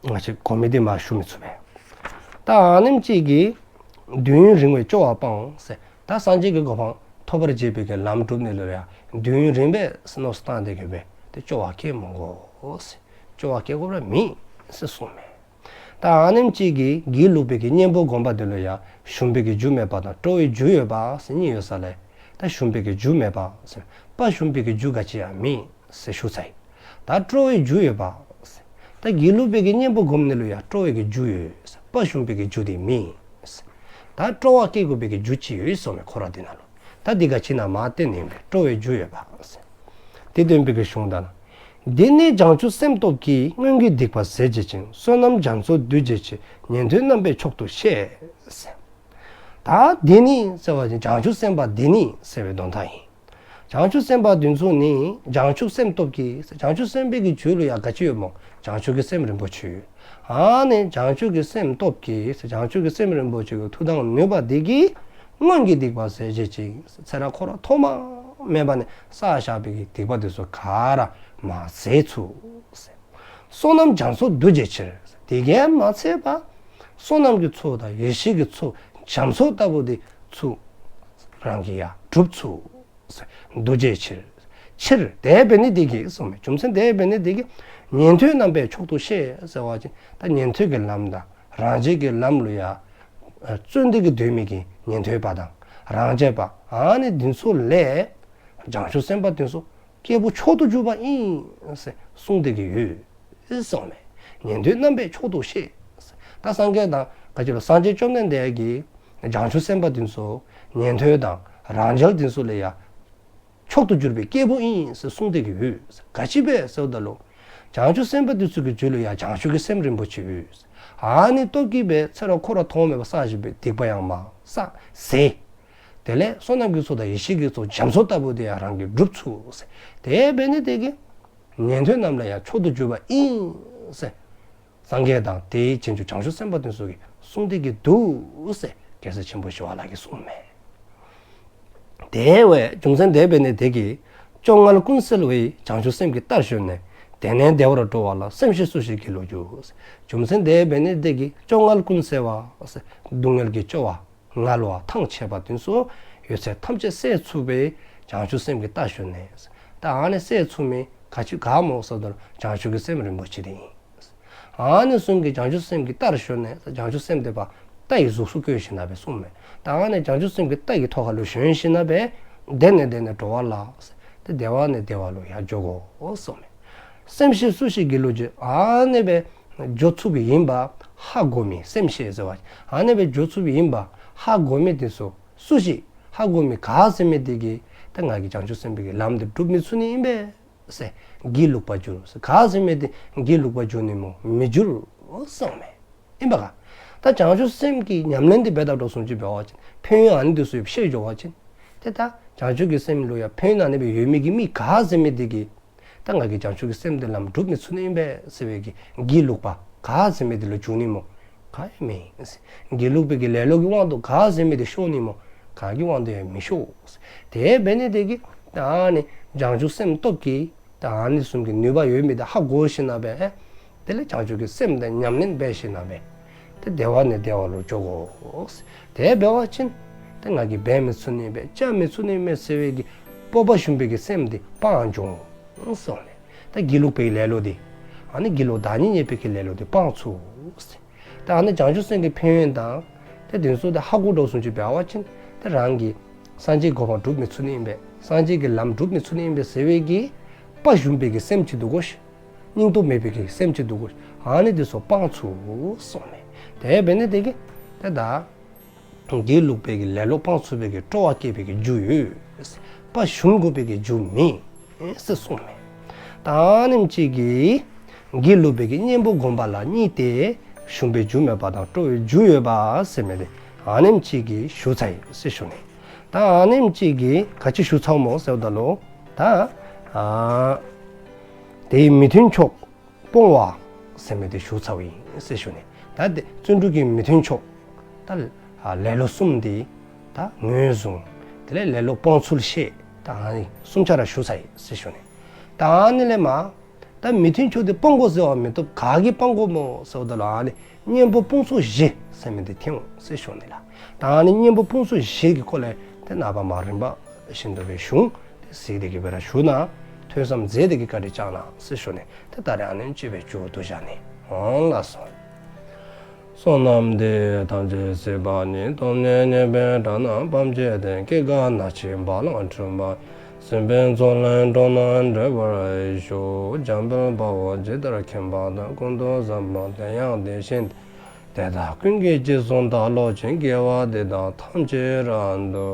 ང་བཅས་གོ་མི་དེ་མར་ཞུ་མི་ཚུགས་པས། ད་ཨ་ནེམ་ཅིག་གིས་དུས་ཡུན་རིང་བའི་སྐྱོ་བ་སྤང་ཟེར། ད་སངས་རྒྱས་ཀྱི་གོ་འཕང་ཐོབ་པར་བྱེད་པའི་གི་ལམ་སྒྲུབ་ནི་ལུ་ཡང་དུས་ཡུན་རིང་པོ་ཟེར་མནོ་བསམ་བཏང་སྟེ་གི་སྦེ་ཏེ་སྐྱོ་བ་སྐྱེ་མི་དགོ་ཟེར། སྐྱོ་བ་སྐྱེ་དགོཔ་ར་མེད་ཟེར་གསུངས་མས། ད་ཨ་ནེམ་ཅིག་གིས་སྒྱིད་ལུག་པའི་གི་གཉེན་པོ་བསྒོམ་པ་དེ་ལུ་ཡང་ཞུམ་པའི་གི་རྒྱུ་མེད་པ་དང་སྤྲོ་བའི་རྒྱུ་ཡོད་པ་ཟེར་གཉིས་ཡོད་ས་ལས། ད་ཞུམ་པའི་གི་རྒྱུ་མེད་པ་ཟེར་དཔའ་ཞུམ་པའི་གི་རྒྱུ་ག་ཅི་ཡང་མེད་ཟེར་ཞུ་ཚར་ཡི། ད་སྤྲོ་བའི་རྒྱུ་ཡོད་པ་ཟེར། ད་སྒྱིད་ལུག་པའི་གི་གཉེན་པོ་བསྒོམ་ནི་ལུ་ཡང་སྤྲོ་བའི་གི་རྒྱུ་ཡོད་ཟེར། དཔའ་ཞུམ་པའི་གི་རྒྱུ་དེ་མེད་ཟེར། ད་སྤྲོ་བ་སྐྱེ་དགོ་པའི་གི་རྒྱུ་ཅིག་ཡོད་གསུངས་མས་འཁོར་བ་འདི་ནང་ལུ། ད་འདི་ག་ཅི་ཨིན་ན་མར་བསྟན་ནི་ཨིན་པས། སྤྲོ་བའི་རྒྱུ་ཡོད་པ་ཟེར། དེ་སྟོན་པའི་གི་གཞུང་དག་ན། འདི་ནི་བྱང་ཆུབ་སེམས་སྟོབས་ཀྱིས། སྔོན་གྱི་སྡིག་པ་ཟད་བྱེད་ཅིང་། བསོད་ནམས་རྒྱ་མཚོ་འདུ་བྱེད་ཕྱིར། ཉན་ཐོས་རྣམ་པས་མཆོག་ཏུ་བཤད་ཟེར། ད་འདི་ནི་ཟེར་བ་ཅིན་བྱང་ཆུབ་སེམས་དཔའ་འདི་ནི་ཟེར་བའི་དོན་དག་ཨིན། བྱང་ཆུབ་སེམས་དཔའ་འདི་ཚུ་ནི་བྱང་ཆུབ་སེམས་སྟོབས་ཀྱིས། བྱང་ཆུབ་སེམས་དཔའི་གི་རྒྱུད་ལུ་ཡང་ག་ཅི་ཡོདཔ་སྨོ། བྱང་ཆུབ་ཀྱི་སེམས་རིན་པོ་ཆེ་ཡོད། ཨ་ནི་བྱང་ཆུབ་ཀྱི་སེམས་སྟོབས་ཀྱིས། བྱང་ཆུབ་ཀྱི་སེམས་རིན་པོ་ཆེ་གི་མཐུ་དང་ནུས་པ་འདི་གིས་སྔོན་གྱི་སྡིག་པ་ཟད་བྱེད་ཅིང་། ཚེ་རབས་འཁོར་བ་ཐོག་མ་མེད་པ་ནས་བསགས་བཞག་པའི་གི་སྡིག་པ་འདི་ཚུ་ག་ར་མར་ཟད་ཚུགས་ཟེར། བསོད་ནམས་རྒྱ་མཚོ་འདུ་བྱེད་ཕྱིར། དེ་གིས་མ་ཚད་པར་བསོད་ནམས་ཀྱི་མཚོ་དང་ཡེ་ཤེས་ཀྱི་མཚོ་རྒྱ་མཚོ་ལྟ་བུ་དེ་ཚུ་རང་གིས་ཡང་སྒྲུབ་ཚུགས། འདུ་བྱེད་ཕྱིར། ཕྱིར་དེ་འབད་ནི་དེ་གིས་གསུངས་མས། རྒྱུ་མཚན་དེ་འབད་ནི་དེ་གིས་ཉན་ཐོས་རྣམ་པས་མཆོག་ཏུ་བཤད་ཟེར་བ་ཅིན་ད་ཉན་ཐོས་ཀྱི་ལམ་དང་རང་རྒྱལ་གྱི་ལམ་ལུ་ཡང་བརྩོན་ཏེ་གི་སྡོད་མི་གི་ཉན་ཐོས་པ་དང་རང་རྒྱལ་པ་ཨ་ནི་འདི་ཚུ་ལས་བྱང་ཆུབ་སེམས་དཔའ་འདི་ཚུ་སྐྱེས་བུ་མཆོག་ཏུ་གྱུར་པ་ཨིན་ཟེར་གསུངས་ཏེ་གི་ཡོད་གསུངས་མས། ཉན་ཐོས་རྣམ་པས་མཆོག་ཏུ་བཤད། ད་སངས་རྒྱས་དང་ག་ཅི་ལོ་སངས་རྒྱས་བཅོམ་ལྡན་འདས་ཀྱིས་བྱང་ཆུབ་སེམས་དཔའ་འདི་ཚུ་ཉན་ཐོས་དང་རང་རྒྱལ་འདི་ཚུ་ལས་ཡང་མཆོག་ཏུ་གྱུར་པའི་སྐྱེས་བུ་ཨིན་ཟེར་གསུངས་ཏེ་གི་ཡོད། ག་ཅི་སྦེ་ཟེརཝ་ད་ལུ་བྱང་ཆུབ་སེམས་དཔའ་འདི་ཚུ་གི་རྒྱུད་ལུ་ཡང་བྱང་ཆུབ་ཀྱི་སེམས་རིན་པོ་ཆེ་ཡོད། ཨ་ནི་སྟོབས་ཀྱིས་སྦེ་ཚེ་རབས་འཁོར་བ་ཐོག་མེད་པ་བསགས་བཞག་པའི་སྡིག་པ་ཡང་མར་བསགས་ཟད། དེ་ལས་བསོད་ནམས་ཀྱི་མཚོ་དང་ཡེ་ཤེས་ཀྱི་མཚོ་རྒྱ་མཚོ་ལྟ་བུ་དེ་ཡང་རང་གིས་སྒྲུབ་ཚུགས་ཟེར། དེ་འབད་ནི་དེ་གིས་ཉན་ཐོས་རྣམས་ལས་ཡང་མཆོག་ཏུ་གྱུར་པ་ཨིན་ཟེར། སངས་རྒྱས་དང་དེའི་རྗེས་འཇུག་བྱང་ཆུབ་སེམས་དཔའ་འདི་ཚུ་གིས་གསུངས་ཏེ་གི་འདུག་ཟེར་རྒྱལ་སྲས་ཆེན་པོ་ཞི་བ་ལྷ་གིས་གསུངས་མས། དེ་བས་རྒྱུ་མཚན་དེ་འབད་ནི་དེ་གིས། སྐྱོ་ངལ་ཀུན་སེལ་བའི། བྱང་ཆུབ་སེམས་ཀྱི་རྟར་ཞོན་ནས། དེ་ནས་བདེ་བར་འགྲོ་བ་ལ། སེམས་ཤེས་སུ་ཞིག་སྒྱིད་ལུག་གྱུར། རྒྱུ་མཚན་དེ་འབད་ནི་དེ་གིས་སྐྱོ་ངལ་ཀུན་སེལ་བ་ཟེར་སྡུག་བསྔལ་གྱི་སྐྱོ་བ་ངལ་བ་ཐང་ཆད་པ་འདི་ཚུ་ཡོད་ཚད་ཐམས་ཅད་སེལ་ཚུགས་པའི་བྱང་ཆུབ་སེམས་ཀྱི་རྟར་ཞོན་ནས། ད་ཨ་ནི་སེལ་ཚུགས་མི་ག་ཅི་ག་སྨོ་ཟེརཝ་ད་ལུ་བྱང་ཆུབ་ཀྱི་སེམས་རིན་པོ་ཆེ་དེ་ཨིན། ཨ་ནི་བཟུམ་གྱི་བྱང་ཆུབ་སེམས་ཀྱི་རྟར་ཞོན་ནས། བྱང་ཆུབ་སེམས་དེ་ཕར་རྟ་ཡི་གཟུགས་སུ་བཀོད་ཞིནམ་ལས་གསུངས་མས། ད་ཨ་ནི་བྱང་ཆུབ་སེམས་ཀྱི་རྟ་ཡི་ཐོག་ཁ་ལུ་ཞོན་ཞིནམ་ལས་དེ་ནས་དེ་ནས་འགྲོ་བ་ལ་ཟེར། དེ་བདེ་བ་ནས་བདེ་བ་ལུ་ཡར་འགྱོ་དགོ་གསུངས་མས། སེམས་ཤེས་སུ་ཞིག་སྒྱིད་ལུག་གྱུར། ཨ་ནི་སྦེ་འགྱོ་ཚུགས་པའི་ཨིན་པ་ཧ་གོ་མི་སེམས་ཤེས་ཟེར་བ་ཨ་ནི་སྦེ་འགྱོ་ཚུགས་པའི་ཨིན་པ་ཧ་གོ་མི་དེ་ཚུ་སུ་ཞིག་ཧ་གོ་མི་ག་ཟེར་མི་དེ་གིས་ད་ང་གིས་བྱང་ཆུབ་སེམས་དཔའི་གི་ལམ་འདི་སྒྲུབ་མི་ཚུགས་ནི་ཨིན་པས་ཟེར་སྒྱིད་ལུག་པར་འགྱུར་ཟེར། ག་ཟེར་མི་དེ་སྒྱིད་ལུག་པར་འགྱུར་ནི་སྨོ། མི་འགྱུར་གསུངས་མས། ཨིན་པ་ག། ད་བྱང་ཆུབ་སེམས་ཀྱི་ཉམས་ལེན་དེ་འབད་དེ་འགྲོ་སོང་ཅི་འབད་བ་ཅིན་ཕན་ཡོན་ཨ་ནི་དེ་ཚུ་ཡང་ཤེས་འགྱོ་བ་ཅིན། ཏེ་ད་བྱང་ཆུབ་ཀྱི་སེམས་ལུ་ཡང་ཕན་ཡོན་ཨ་ནི་སྦེ་ཡོད་མི་གི་མི་ག་ཟེར་མི་དེ་གིས། ད་ང་གིས་བྱང་ཆུབ་ཀྱི་སེམས་དེ་ལམ་སྒྲུབ་མི་ཚུགས་ནི་ཨིན་པས་ཟེར་བའི་གི་སྒྱིད་ལུག་པ་ག་ཟེར་མི་དེ་ལུ་འཇུག་ནི་སྨོ། ག་ཡང་མེད། སྒྱིད་ལུག་པའི་གི་ལེ་ལོ་གི་དབང་དུ་ག་ཟེར་མི་དེ་ཤོར་ནི་སྨོ། ག་གི་དབང་དུ་ཡང་མི་ཤོར། དེ་འབད་ནི་དེ་གིས་ད་ཨ་ནི་བྱང་ཆུབ་སེམས་སྟོབས་ཀྱིས་ད་ཨ་ནི་བཟུམ་གྱི་ནུས་པ་ཡོད་མི་དེ་ཧ་གོ་ཞིནམ་ལས། དེ་ལས་བྱང་ཆུབ་ཀྱི་སེམས་དེ་ཉམས་ལེན་འབད་ཞིནམ་ལས། ཏེ་བདེ་བ་ནས་བདེ་བ་ལུ་འགྱོ་དགོ། དེ་འབད་བ་ཅིན་ཏེ་ང་གིས་འབད་མི་ཚུགས་ནི་མས་བཅའ་མི་ཚུགས་ནི་མས་ཟེར་བའི་གི་སྤོབས་པ་ཞུམ་པའི་གི་སེམས་དེ་སྤང་འགྱོ་འོང་གསུངས་ནུག། ད་སྒྱིད་ལུག་པའི་ལེ་ལོ་དེ། ཨ་ནི་སྒྱིད་ལུག་བདག་ཉིད་བརྙས་པའི་གི་ལེ་ལོ་དེ་སྤང་ཚུགས། ད་ཨ་ནི་བྱང་ཆུབ་སེམས་ཀྱི་ཕན་ཡོན་དང་། ཏེ་དེ་ཚུ་དེ་ཧ་གོ་འགྲོ་སོང་ཅི་འབད་བ་ཅིན། ཏེ་རང་གིས་སངས་རྒྱས་གོ་འཕང་སྒྲུབ་མི་ཚུགས་ནི་ཨིན་པས། སངས་རྒྱས་ཀྱི་ལམ་སྒྲུབ་མི་ཚུགས་ནི་ཨིན་པས་ཟེར་བའི་གི་དཔའ་ཞུམ་པའི་གི་སེམས་ཅིག་འདུག་གོ་ཤིག། སྙིང་སྟོབས་མེད་པའི་གི་སེམས་ཅིག་འདུག་གོ་ཤིག། ཨ་ནི་དེ་ཚུ་སྤང་ཚུགས་གསུངས་ནུག། དེ་འབད་ནི་དེ་གིས་ཏེ་ད་སྒྱིད་ལུག་པའི་གི་ལེ་ལོ་སྤང་ཚུགས་པའི་གི་སྤྲོ་བ་སྐྱེ་བའི་གི་རྒྱུ་ཡོད། དཔའ་ཞུམ་དགོ་པའི་གི་རྒྱུ་མེད་ཟེར་གསུངས་ནུག། ད་ཨ་ནེམ་ཅིག་གིས་སྒྱིད་ལུག་པའི་གི་གཉེན་པོ་བསྒོམ་པ་ལ་གཉིས་ཏེ། ཞུམ་པའི་རྒྱུ་མེད་པ་དང་སྤྲོ་བའི་རྒྱུ་ཡོད་པ་ཟེར་མི་དེ་ཨ་ནེམ་ཅིག་གིས་ཞུ་ཚར་ཡི་ཟེར་ཞུ་ནི། ད་ཨ་ནེམ་ཅིག་གིས་ག་ཅི་ཞུ་ཚརཝ་སྨོ་ཟེརཝ་ད་ལུ། ད་ཨ་དེའི་མི་མཐུན་ཕྱོགས་སྤོང་བ་ཟེར་མི་དེ་ཞུ་ཚརཝ་ཨིན་ཟེར་ཞུ་ནི། ད་དེ་བརྩོན་འགྲུས་ཀྱི་མི་མཐུན་ཕྱོགས། ད་ཨ་ལེ་ལོ་གསུམ་དེ་ད་ངོས་བཟུང་། དེ་ལས་ལེ་ལོ་སྤོང་ཚུལ་བཤད། ད་ཨ་ནི་གསུམ་ཆ་ར་ཞུ་ཚར་ཡི་ཟེར་ཞུ་ནི། ད་ཨ་ནི་ལས་མར་ད་མི་མཐུན་ཕྱོགས་དེ་སྤང་དགོ་ཟེར་བ་མི་བཏུབ། ག་གིས་སྤང་དགོཔ་སྨོ་ཟེརཝ་ད་ལུ་ཨ་ནི་གཉེན་པོ་དཔུང་ཚོགས་བཞི་ཟེར་མི་དེ་ཐོན་འོང་ཟེར་ཞུ་ནི་ལགས། ད་ཨ་ནི་གཉེན་པོ་དཔུང་ཚོགས་བཞི་གི་སྐོར་ལས་ཏེ་ནངས་པ་མར་རིམ་པ་བཞིན་དུ་སྦེ་ཞུ། ཏེ་གཟིགས་ཏེ་གི་སྦེ་ར་བཞུགས་གནང་། ཐོས་བསམ་མཛད་དེ་གི་བཀའ་དྲིན་བསྐྱང་གནང་ཟེར་ཞུ་ནི། ཏེ་ད་རེས་ཨ་ནེམ་ཅིག་སྦེ་མཇུག་བསྡུ་བཞག་ནི་ཨིན་ལགས་སོ། བསོད་ནམས་འདི་ཡིས་ཐམས་ཅད་གཟིགས་པ་ཉིད། ཐོབ་ནས་ཉེས་པའི་དགྲ་རྣམས་ཕམ་བྱས་ཏེ། སྐྱེ་རྒ་ན་འཆིའི་རྦ་ཀློང་འཁྲུགས་པ་ཡི། སྲིད་པའི་མཚོ་ལས་འགྲོ་རྣམས་སྒྲོལ་བར་ཤོག། འཇམ་དཔལ་དཔའ་བོས་ཇི་ལྟར་མཁྱེན་པ་དང་། ཀུན་ཏུ་བཟང་པོ་དེ་ཡང་དེ་བཞིན་ཏེ། དེ་དག་ཀུན་གྱི་རྗེས་སུ་བདག་སློབ་ཅིང་། དགེ་བ་འདི་དག་ཐམས་ཅད་རབ་ཏུ་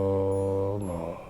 བསྔོ།